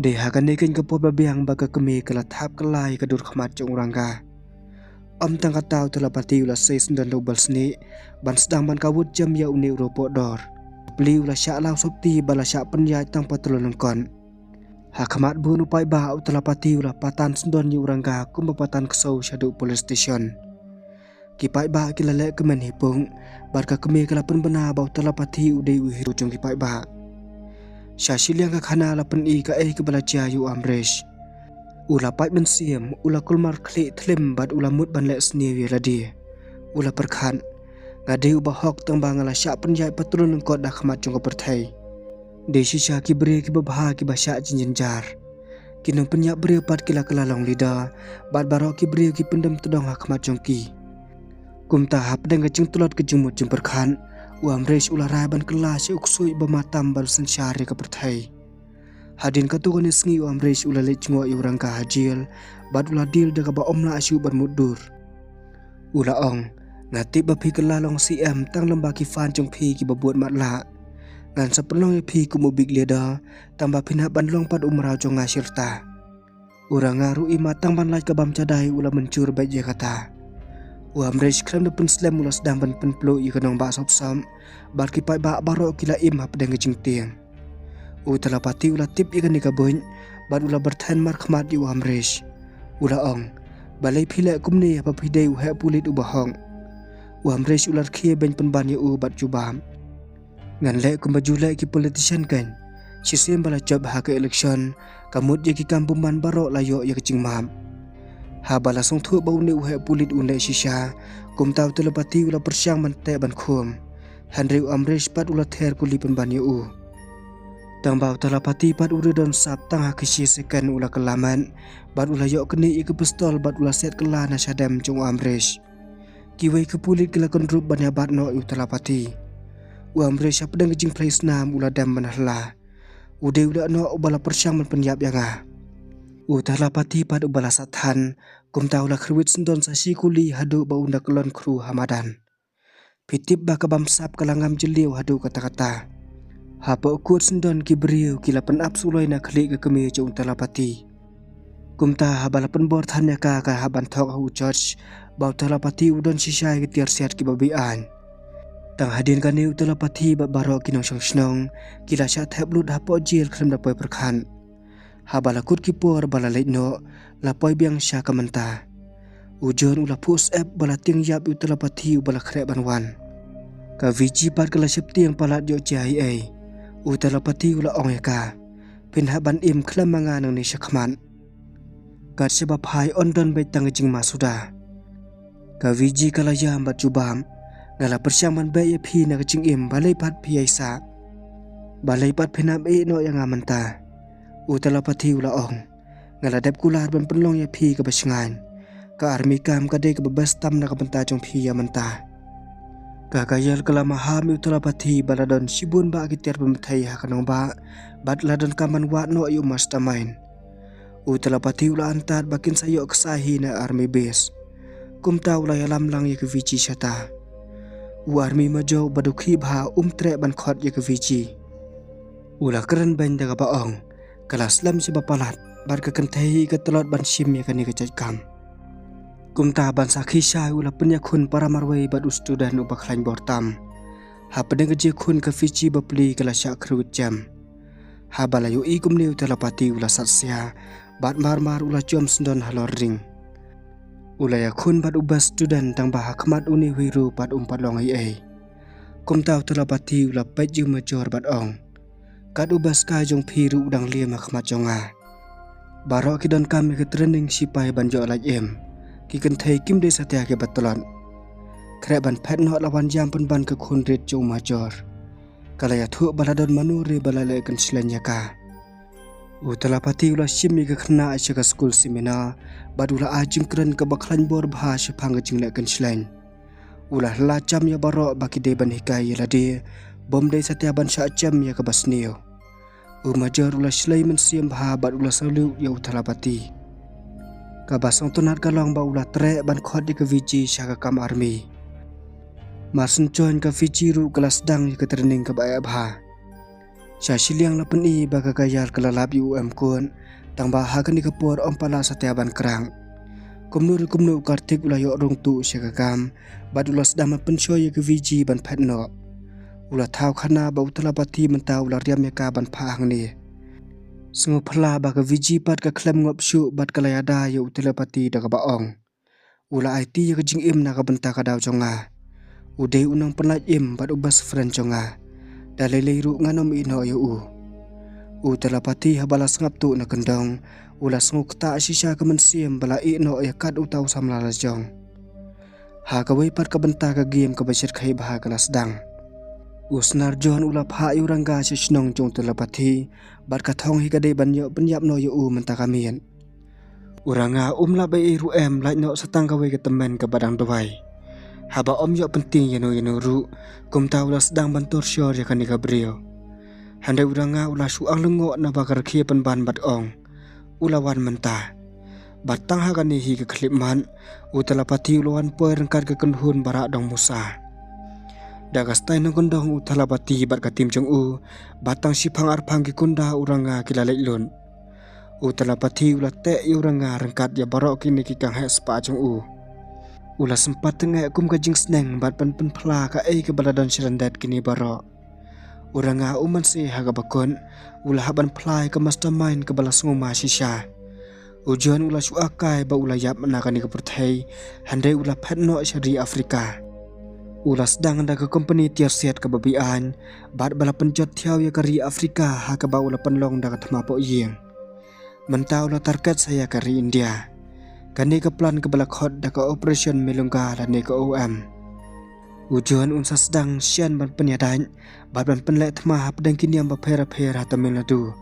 Dei ha kane keiñ ka por ba biang ba ka kmie ka la thap kylla ïa ka dur khmat jong u Ranga. Ym tang kata u Thalapathy u la sei syndon da u belsnieh ban sdang ban kawut jem ïa une u ropoh dor. Pli u la shah law sopti ba la shah pynïaid tang patrol lyngkot. Ha khmat bun u paidbah u Thalapathy u la patan syndon ïa u Ranga kumba patan ksew shaduh police station. Ki paidbah ki la leh kmen hi pung bad ka kmie ka la pynbna ba u Thalapathy u dei u hero jong ki paidbah. Sha shiliang ka khana la pyni kaei kaba la jia ïa u Amrish. U la pait mynsiem, u la kulmar khlieh thlim bad u la mut ban leh sniew ïa lade. U la pyrkhat, nga dei uba hok tang ba nga la shah pynïaid patrol lyngkot ha khmat jong ka pyrthei. Dei shisha ki briew kiba bha kiba shah jynjar. Ki nongpynïap briew pat ki la kylla long leader bad baroh ki briew ki pyndem tdong ha khmat jong ki. Kumta hapdeng ka jingtlot ka jingmut jingpyrkhat, u Amrish u la rai ban kylla sha u ksuid ba ma tam ban synshar ïa ka pyrthei. Hadien katto katne sngi u Amrish u la leit jngoh ïa u Ranga ha jel bad u la deal da kaba ym lah shuh ban mutdur. U la ong, nga tip ba phi kylla long C M tang lymba ki fan jong phi kiba bud matlah. Ngan sa pynlong ïa phi kum u big leader tang ba phin hap ban long pat u mraw jong nga shirta. U Ranga ruh i ma tang ban lait ka bam jadai u la mynjur beit ïa kata. U Amrish khlem da pynslem u la sdang ban pynpluh ïa ka nongbah sop sop bad ki paidbah baroh ki la im hapdeng ka jingtieng. U Thalapathy u la tip ïa kane ka buit bad u la byrthen markhmat ïa u Amrish. U la ong, balei phi leh kumne haba phi dei u heh pulit uba hok? U Amrish u la rkhie beiñ pynban ïa u bad jubab, ngan leh kumba ju leh ki politician keiñ. Shisien ba la jop ha ka election, ka mut ïa ki kam bymman baroh la ïoh ïa ka jingmap. Haba la sngewthuh ba une u heh pulit un leh shisha, kumta u Talapathy u la pyrshang ban teh ban khum. Hynrei u Amrish pat u la ther kuli pynban ïa u. Tang ba u Talapathy pat u ri don sap tang ha ki shi second u la kylla met, bad u la ïoh knieh ïa ki pistol bad u la set kylla na shadem jong u Amrish. Kiwei ki pulit ki la kynrup ban ïa bat noh ïa u Talapathy. U Amrish hapdeng ka jingphlei snam u la dem ban hla. U dei u leh noh uba la pyrshang ban pynïap ïa nga. U Talapathy pat uba la sat than, kumta u la khrwit syndon sa shi kuli haduh ba un da kyllon khru ha madan. Phi tip ba ka bamsap ka la ngam jylliew haduh katta katta. Hapoh kut syndon ki briew ki la pynap suloi na khlieh ka kmie jong u Talapathy. Kumta haba la pynbor than ïa ka ka hap ban thok ha u George, ba u Talapathy u don shisha ïa ki tiar siat kiba be-aiñ. Tang hadien kane u Talapathy bad baroh ki nongshong shnong, ki la shah thep lut hapoh jel khlem da poi pyrkhat. Haba la kut ki por ba la leit noh, la poi biang sha ka mynta. U John u la phuh syep ba la tieng ïap ïa u Talapathy uba la khreh ban wan. Ka Viji pat ka la sheptieng palat ïoh jia ei ei. U Talapathy u la ong ïa ka, phin hap ban im khlem ma nga nangne shakhmat. Kat shaba phai yn don beit tang ka jingma suda. Ka Viji ka la ïam bad jubab, nga la pyrshang ban beh ïa phi na ka jingim, balei pat phi ïai sah? Balei pat phin ïeh noh ïa nga mynta? U Talapathy u la ong, nga la dep kular ban pynlong ïa phi kaba shngaiñ. Ka army camp ka dei kaba best tam na ka bynta jong phi ïa mynta. Ka Kajal ka la maham ïa u Talapathy ba la don shibun bah ki tiar pynbthei ha ka nongbah, bad la donkam ban wad noh ïa u mastermind. U Talapathy u la antad ba kin sa ïoh ksai hi na army base. Kumta u la ïalam lang ïa ka Viji shata. U army major ba dukhi bha um treh ban khot ïa ka Viji. U la kren beiñ da kaba ong, ka la slem shaba palat, bad ka kynthei hi ka tlot ban shim ïa kane ka jait kam. Kumta ban sakhi shai u la pynïakhun para marwei bad u student uba khlaiñ bor tam. Hapdeng ka jingkhun ka Viji bapli ka la shah khrwit jem. Haba la ïohi kumne u Talapathy u la sat sia, bad mar mar u la jom syndon halor ring. U la ïakhun bad u best student tang ba ha khmat une u hero pat um pat long ei ei. Kumta u Talapathy u la peit ïa u major bad ong, kat u best kai jong phi ruh u dang liam ha khmat jong nga. Baroh ki donkam ïa ka training sipai ban ïoh lait im. Ki kynthei kim dei satia kiba tlot. Khreh ban phet noh la wan ïam pynban ka khun rit jong u major. Ka la ïathuh ba la don mano re ba la leh kynshleng ïa ka. U Talapathy u la shim ïa ka khynnah sha ka skul seminar, bad u la ai jingkren kaba khlaiñ bor bha shaphang ka jingleh kynshleng. U la hla jam ïa baroh ba ki dei ban hikai ïa lade, bym dei satia ban shah jem ïa kaba sniew. U major u la shlei mynsiem bha bad u la salute ïa u Talapathy. Kaba sngewtynnat ka long ba u la treh ban khot ïa ka Viji sha ka kam army. Mar shen join ka Viji ruh ka la sdang ïa ka training kaba eh bha. Sha shiliang la pyni ba ka Kajal ka la lap ïa u em kot, tang ba ha kane ka por ym pat lah satia ban khrang. Kumno re kumno u Karthik u la ïoh rung tuh sha ka kam, bad u la sdang ban pynshoi ïa ka Viji ban phet noh. U la thaw khana ba u Talapathy mynta u la riam ïa ka ban phah hangne. Sngewphylla ba ka Viji pat ka khlem ngop shuh bad ka la ïada ïa u Talapathy da kaba ong, u la aiti ïa ka jingim na ka bynta ka daw jong nga. U dei u nongpynlait im bad u best friend jong nga. Da lei lei ruh ngan ym ïeh noh ïa u. U Talapathy haba la sngap tuh na kyndong, u la sngew ktah shisha ka mynsiem ba la ïeh noh ïa kat uta u samla la jong. Ha kawei pat ka bynta ka game kaba shyrkhei bha ka la sdang. U Snar John u la phah ïa u Ranga sha shnong jong u Talapathy, bad ka thong hi ka dei ban ïoh pynïap noh ïa u mynta ka miet. U Ranga um lap ei ei ruh em, lait noh sa tang kawei ka tymmen kaba dang duwai. Haba ym ïoh pyntieng ïano ïano ruh, kumta u la sdang ban torture ïa kane ka briew. Hynrei u Ranga u la shu ang lyngngoh naba ka rkhie pynban bad ong, u la wan mynta. Bad tang ha kane hi ka khyllipmat, u Talapathy u la wan poi ryngkat ka kynhun ba rah dong musa. Da ka style nongkyndong u Talapathy bad ka team jong u, bad tang shiphang arphang ki kunda u Ranga ki la leit lut. U Talapathy u la teh ïa u Ranga ryngkat ïa baroh kine ki kang heh spah jong u. U la sympat tyngeh kum ka jingsneng bad ban pynphla kaei kaba la don shyrndet kine baroh. U Ranga u mynse ha kaba kut, u la hap ban phla ïa ka mastermind kaba la sngewma shisha. U John u la shu akai ba u la ïap na kane ka pyrthei, hynrei u la phet noh sha ri Afrika. U la sdang da ka kompani tiar siat kaba be-aiñ, bad ba la pynjot thiaw ïa ka ri Afrika ha kaba u la pynlong da ka thma poh ïing. Mynta u la target sa ïa ka ri India. Kane ka plan kaba la khot da ka Operation Melunga lane ka O M. U John un sa sdang shen ban pynïadait bad ban pynleh thma hapdeng ki niam bapher bapher ha Tamil Nadu.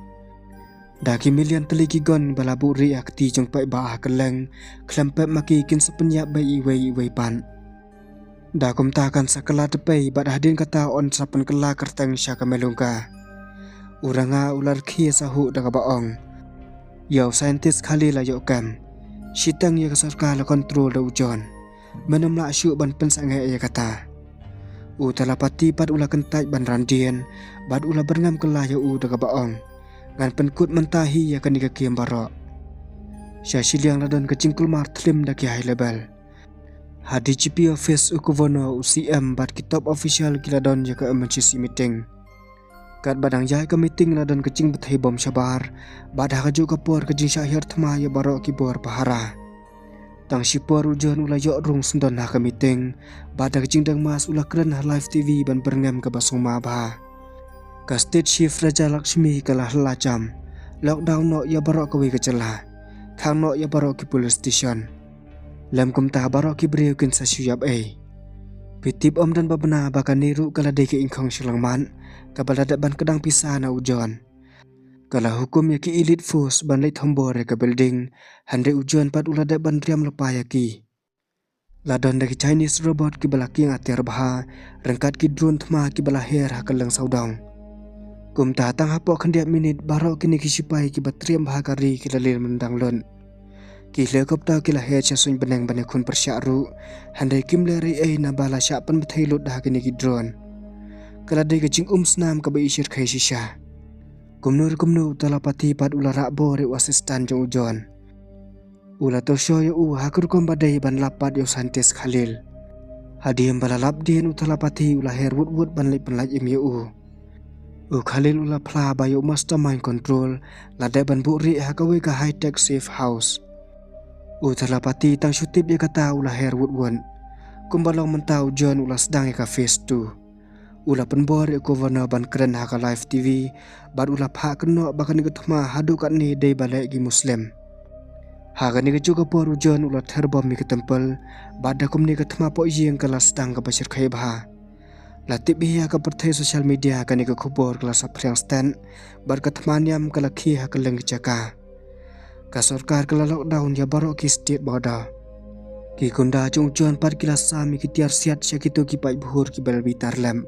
Da ki million tylli ki gun ba la buhrieh ha kti jong paidbah ha kylleng, khlem pep ma ki kin sa pynïap beit iwei iwei pat. Da kumta kan sa kylla tpei bad hadien kata yn sa pynkylla kyrteng sha ka Melunga. U Ranga u la rkhie sahuh da kaba ong, ïa u scientist Khalil la ïoh kem. Shiteng ïa ka sorkar la kontrol da u John. Men ym lah shuh ban pynsangeh ïa kata. U Thalapathy pat u la kyntait ban randien bad u la byrngem kylla ïa u da kaba ong, ngan pynkut mynta hi ïa kane ka kem baroh. Sha shiliang la don ka jingkulmar thlim da ki high level. Ha D G P office u Governor, u C M bad ki top official ki la don ïa ka emergency meeting. Katba dang ïaid ka meeting la don ka jingbthei bom shabar bad ha kajuh ka por ka jingshah hiar thma ïa baroh ki bor pahara. Tang shipor u John u la ïoh rung syndon ha ka meeting bad da ka jingdeng mask u la kren ha live T V ban byrngem kaba sngewma bha. Ka state chief Raja Lakshmi ka la hla jam, lockdown noh ïa baroh kawei ka jylla, khang noh ïa baroh ki police station. Lym kumta baroh ki briew kin sa shu ïap ei. Phi tip ym don ba bna ba kane ruh ka la dei ka ingkhong shyllangmat kaba la dep ban kdang pisa na u John. Ka la hukum ïa ki elite force ban leit thombor ïa ka building, hynrei u John pat u la dep ban riam lypa ïa ki. La don da ki Chinese robot kiba la kieng atiar bha ryngkat ki drone thma kiba la her ha kylleng sawdong. Kumta tang hapoh khyndiat minit baroh kine ki sipai kiba triem bha ka ri ki la lir myndang lut. Ki helicopter ki la her sha suiñ bneng ban ïakhun pyrshah ruh, hynrei kim leh ei ei naba la shah pynbthei lut da kine ki drone. Ka la dei ka jingum snam kaba i shyrkhei shisha. Kumno re kumno u Thalapathy pat u la rah bor ïa u assistant jong u John. U la tohshoh ïa u ha ka rukom ba dei ban lap pat ïa u scientist Khalil. Hadien ba la lap dien u Thalapathy u la her wut wut ban leit pynlait im ïa u. U Khalil u la phla ba ïa u mastermind control la dep ban buhrieh ha kawei ka high tech safe house. U Thalapathy tang shu tip ïa kata u la her wut wut. Kumba long mynta u John u la sdang ïa ka phase two. U la pynbor ïa u Governor ban kren ha ka live T V bad u la phah kynnoh ba kane ka thma haduh katne dei ba leh ki Muslim. Ha kane kajuh ka por u John u la ther bom ïa ka temple bad da kumne ka thma pohïing ka la sdang kaba shyrkhei bha. La tip hi ha ka pyrthei social media kane ka khubor ka la saphriang stet bad ka thma niam ka la khie ha kylleng ki jaka. Ka sorkar ka la lockdown ïa baroh ki state border. Ki gunda jong u John pat ki la sam ïa ki tiar siat sha kito ki paidbah ki ba la bitar lem.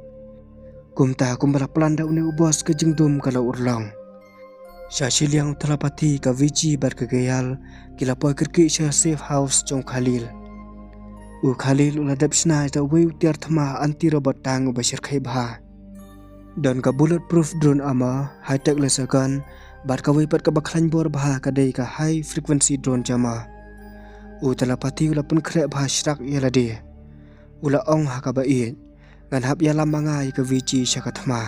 Kumta kumba la plan da une u boss ka jingdum ka la urlong. Sha shiliang u Thalapathy, ka Viji bad ka Gayal ki la poi kyrkieh sha safe house jong u Khalil. U Khalil u la dep shna da uwei u tiar thma anti robot tank uba shyrkhei bha. Don ka bulletproof drone armor, high tech laser gun bad kawei pat kaba khlaiñ bor bha ka dei ka high frequency drone jammer. U Thalapathy u la pynkhreh bha shrak ïa lade. U la ong ha kaba ïeit, ngan hap ïalam ma nga ïa ka Viji sha ka thma.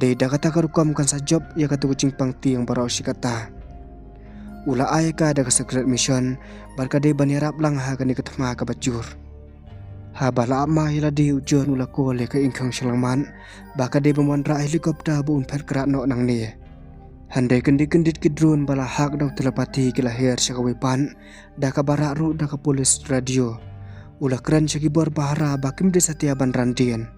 Dei da kata ka rukom kan sa jop ïa kato ka jingpang tieng baroh shi katta. U la ai ka da ka secret mission bad ka dei ban ïarap lang ha kane ka thma kaba jur. Haba la ap ma ïa lade u John u la call ïa ka ingkhong shyllangmat ba ka dei ban wanrah helicopter ba un phet krah noh nangne. Hynrei kyndit kyndit ki drone ba la hack da u Thalapathy ki la her sha kawei pat da kaba rah ruh da ka police radio. U la kren sha ki bor pahara ba kim dei satia ban ran dien.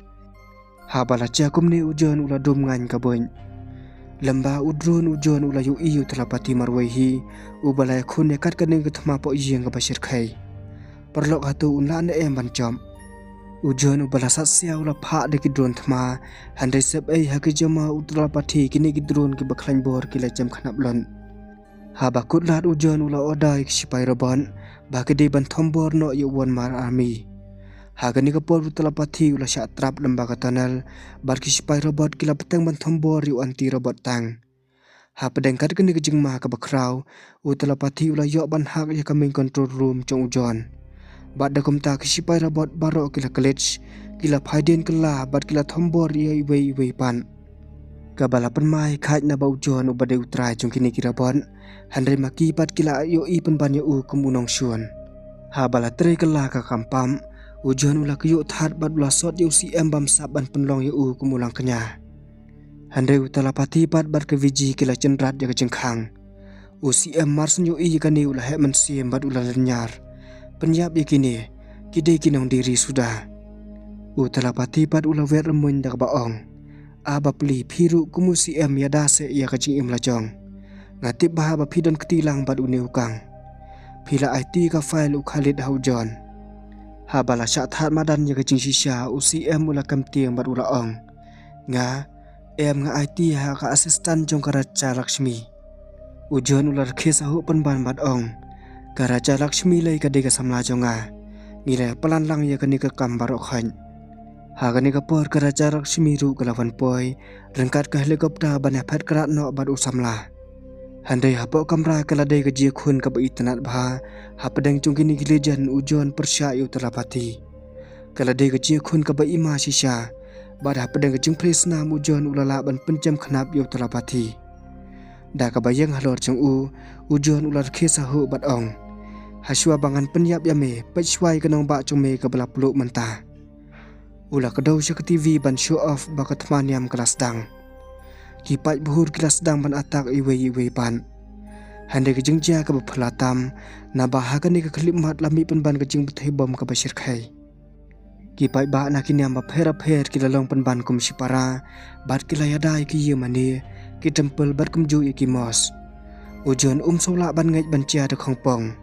Haba la jia kumne u John u la dum ngaiñ ka buiñ. Lymda u drone u John u la ïohi u Thalapathy marwei hi, uba la ïakhun ïa kat kane ka thma pohïing kaba shyrkhei. Paralok, hato un lah ne em ban jop? U John uba la sat sia u la phah da ki drone thma, hynrei sep ei ha ki jammer u Thalapathy kine ki drone kiba khlaiñ bor ki la jem khnap lut. Haba kut lad u John u la order ïa ki sipai robot ba ki dei ban thombor noh ïa u Wanmar Army. Ha kane ka por u Thalapathy u la shah trap lem bad ka tunnel bad ki sipai robot ki la bteng ban thombor ïa u anti robot tank. Hapdeng kat kane ka jingma kaba khraw, u Thalapathy u la ïoh ban hack ïa ka main control room jong u John. Bad da kumta ki sipai robot baroh ki la glitch, ki la phai dien kylla bad ki la thombor ïa iwei iwei pat. Kaba la pynmai khait naba u John uba dei u trai jong kine ki robot, hynrei ma ki pat ki la ïohi pynban ïa u kum u nongshun. Haba la trei kylla ka kam pam, u John u la kyiuh thad bad u la sot ïa u C M bamsap ban pynlong ïa u kum u langkñia. Hynrei u Thalapathy pat bad ka Viji ki la jynrat ïa ka jingkhang. U C M mar shu ïohi ïa kane u la heh mynsiem bad u la lynñiar. Pynïap ïa kine, ki dei ki nongdiri suda. U Talapati pat u la wet rymmuiñ da kaba ong, A bapli, phi ruh kum u C M ïada seh ïa ka jingim la jong. Nga tip bha ba phi don kti lang bad une u kang. Phi la aiti ka file u Khalid ha u John. Haba la shah thad madan ïa ka jingshisha, u C M u la kem tieng bad u la ong, Nga, em, nga aiti ha ka assistant jong ka Raja Lakshmi. U John u la rkhie sahuh pynban bad ong, Ka Raja Lakshmi lei ka dei ka samla jong nga. Ngi la plan lang ïa kane ka kam baroh khoit. Ha kane ka por ka Raja Lakshmi ruh ka la wan poi ryngkat ka helicopter ban ïa phet krad noh bad u samla. Hynrei hapoh kamra ka la dei ka jingïakhun kaba itynnad bha. Hapdeng jong kine ki legend u John pyrshah ïa u Talapati. Ka la dei ka jingïakhun kaba ima shisha. Bad hapdeng ka jingpyrshah snam u John u la lah ban pynjem khnap ïa u Talapati. Da kaba ïeng halor jong u, u John u la rkhie sahuh bad ong, Hashwa ba ngan pynïap ïa me, peit shwa ïa ka nongbah jong me kaba la pluh mynta. U la kdew sha ka T V ban show off ba ka thma niam ka la sdang. Ki paidbah ki la sdang ban attack iwei iwei pat. Hynrei ka jingjia kaba phylla tam, naba ha kane ka khyllipmat la mih pynban ka jingbthei bom kaba shyrkhei. Ki paidbah na ki niam bapher bapher ki la long pynban kum shipara, bad ki la ïada ïa ki ïingmane, ki temple bad kumjuh ïa ki mosque. U John um shu lah ban ngeit ban jia da khongpong.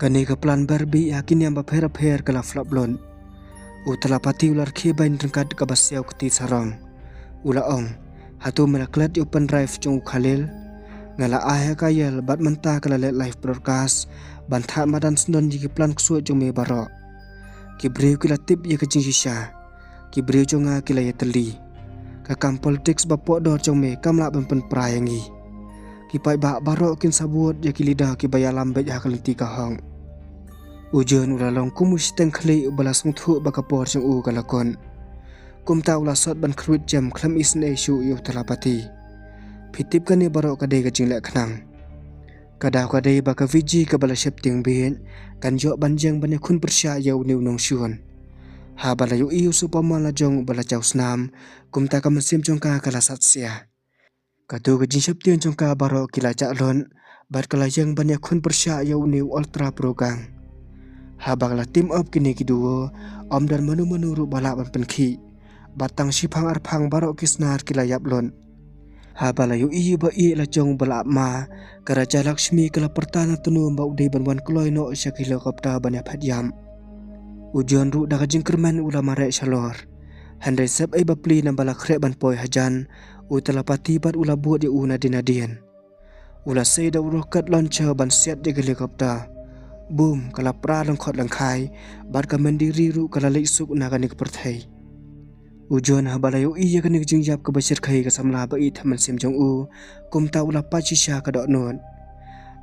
Kane ka plan byrbi ha ki niam bapher bapher ka la flop lut. U Talapati u la rkhie beiñ ryngkat kaba siaw kti sarong. U la ong, Hato me la klet ïa u pendrive jong u Khalil? Nga la ai ha ka ïel bad mynta ka la leh live broadcast ban thad madan syndon ïa ki plan ksuid jong me baroh. Ki briew ki la tip ïa ka jingshisha. Ki briew jong nga ki la ïatylli. Ka kam politics ba pohdor jong me kam lah ban pynpra ïa ngi. Ki paidbah baroh kin sa vote ïa ki leader kiba ïalam beit ha ka lynti ka hok. U John u la long kum u shiteng khlieh uba la sngewthuh ba ka por jong u ka la kut. Kumta u la sot ban kyrwit jem khlem isynei shuh ïa u Talapati. Phi tip kane baroh ka dei ka jingleh khnang. Ka daw ka dei ba ka Viji kaba la sheptieng beit kan ïoh ban ïeng ban ïakhun pyrshah ïa une u nongshun. Haba la ïohi u Superman la jong uba la jaw snam, kumta ka mynsiem jong ka ka la sat sia. Kato ka jingsheptieng jong ka baroh ki la jah lut, bad ka la ïeng ban ïakhun pyrshah ïa une u Ultra Pro Gang. Haba ka la team up kine ki duo, ym don mano mano ruh ba lah ban pynkhih. Bad tang shiphang arphang baroh ki snar ki la ïap lut. Haba la ïohi ba ïeh la jong ba la ap ma, ka Raja Lakshmi ka la pyrta na tnum ba u dei ban wan kloi noh sha ka helicopter ban ïa phet ïam. U John ruh da ka jingkyrmen u la mareh shalor. Hynrei sep ei bapli naba la khreh ban poi hajan, u Talapati bad u la bud ïa u nadien nadien. U la sei da u rocket launcher ban siat ïa ka helicopter. Boom, ka la pra lyngkhot lyngkhai, bad ka myndiri ruh ka la leit suk na kane ka pyrthei. U John haba la ïohi ïa kane ka jingïap kaba shyrkhei ka samla ba ïeit ha mynsiem jong u, kumta u la pait shisha ka dohnud.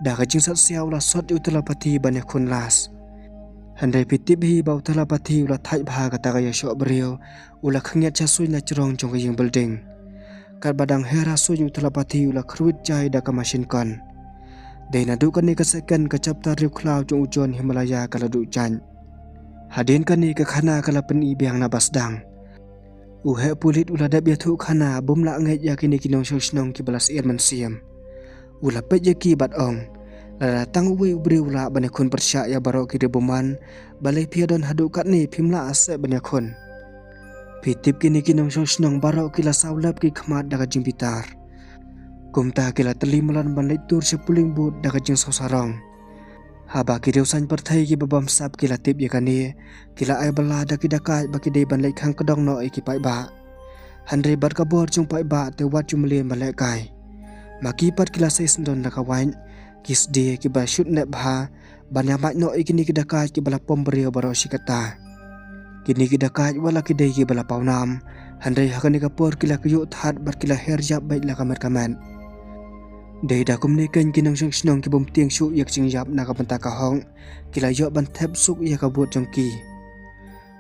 Da ka jingsat sia u la sot ïa u Talapati ban ïakhun last. Hynrei phi tip hi ba u Talapati u la thait bha kata ka ïashoh briew, u la khyngiat sha suiñ na jrong jong ka ïing building. Katba dang her ha suiñ u Talapati u la kyrwit jai da ka machine gun. Dei naduh kane ka second ka chapter riewkhlaw jong u John Himalaya ka la duh jaiñ. Hadien kane ka khana ka la pyni biang naba sdang. U heh pulit u la dep ïathuh khana bym lah ngeit ïa kine ki nongshong shnong kiba la syier mynsiem. U la peit ïa ki bad ong, lada tang uwei u briew u lah ban ïakhun pyrshah ïa baroh ki riewbymman, balei phi ïadon haduh katne phim lah seh ban ïakhun. Phi tip kine ki nongshong shnong baroh ki la saw lep ki khmat da ka jingbitar. Kumta ki la tylli mlien ban leit tur sha polling booth da ka jingsaw sarong. Haba ki riewsañ pyrthei kiba bamsap ki la tip ïa kane, ki la ai bylla da ki dakaid ba ki dei ban leit khang kdong noh ïa ki paidbah. Hynrei bad ka bor jong paidbah te wat ju mlien ban lehkai. Ma ki pat ki la sei syndon da ka wait, ki sdie kiba shut nep bha, ban ïa mait noh ïa kine ki dakaid kiba la pom briew baroh shi katta. Kine ki dakaid wat la ki dei kiba la pawnam, hynrei ha kane ka por ki la kyiuh thad bad ki la her ïap beit la ka met ka met. Dei da kumne kein ki nongshong shnong ki bym tieng shuh ïa ka jingïap na ka bynta ka hok, ki la ïoh ban thep suk ïa ka vote jong ki.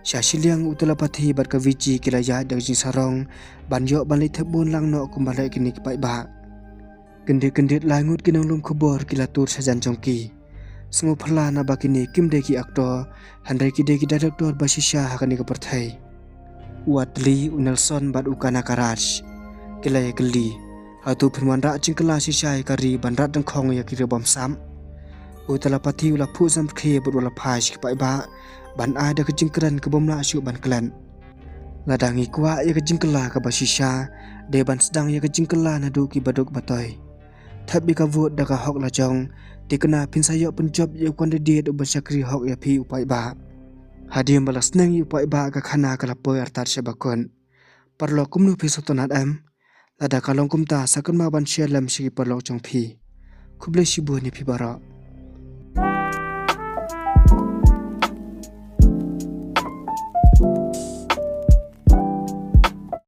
Sha shiliang u Talapati bad ka Viji ki la ïaid da ka jingsarong ban ïoh ban leit thep bun lang noh kumba leh kine ki paidbah. Kyndit kyndit lai ngut ki nonglum khubor ki la tur shajan jong ki. Sngewphylla naba kine kim dei ki actor, hynrei ki dei ki director ba shisha ha kane ka pyrthei. U Atlee, u Nelson bad u Kanagaraj ki la ïakylli. Hato phin wanrah jingkylla shisha ïa ka ri ban rat dyngkhong ïa ki ri bym sap? U telepathy u la phuh samrkhie bad u la phai sha ki paidbah ban ai da ka jingkren ka bym lah shuh ban klet. Lada ngi kwah ïa ka jingkylla kaba shisha, dei ban sdang ïa ka jingkylla naduh ki baduk batoi. Thep ïa ka vote da ka hok la jong, te kane phin sa ïoh pynjop ïa u candidate uba shakri hok ïa phi u paidbah. Hadien ba la sneng ïa u paidbah ka khana ka la poi artat sha bakut. Paralok, kumno phi sngewtynnat em? Lada ka long kumta sa kynmaw ban share lem sha ki paralok jong phi. Khublei shibun ïa phi baroh.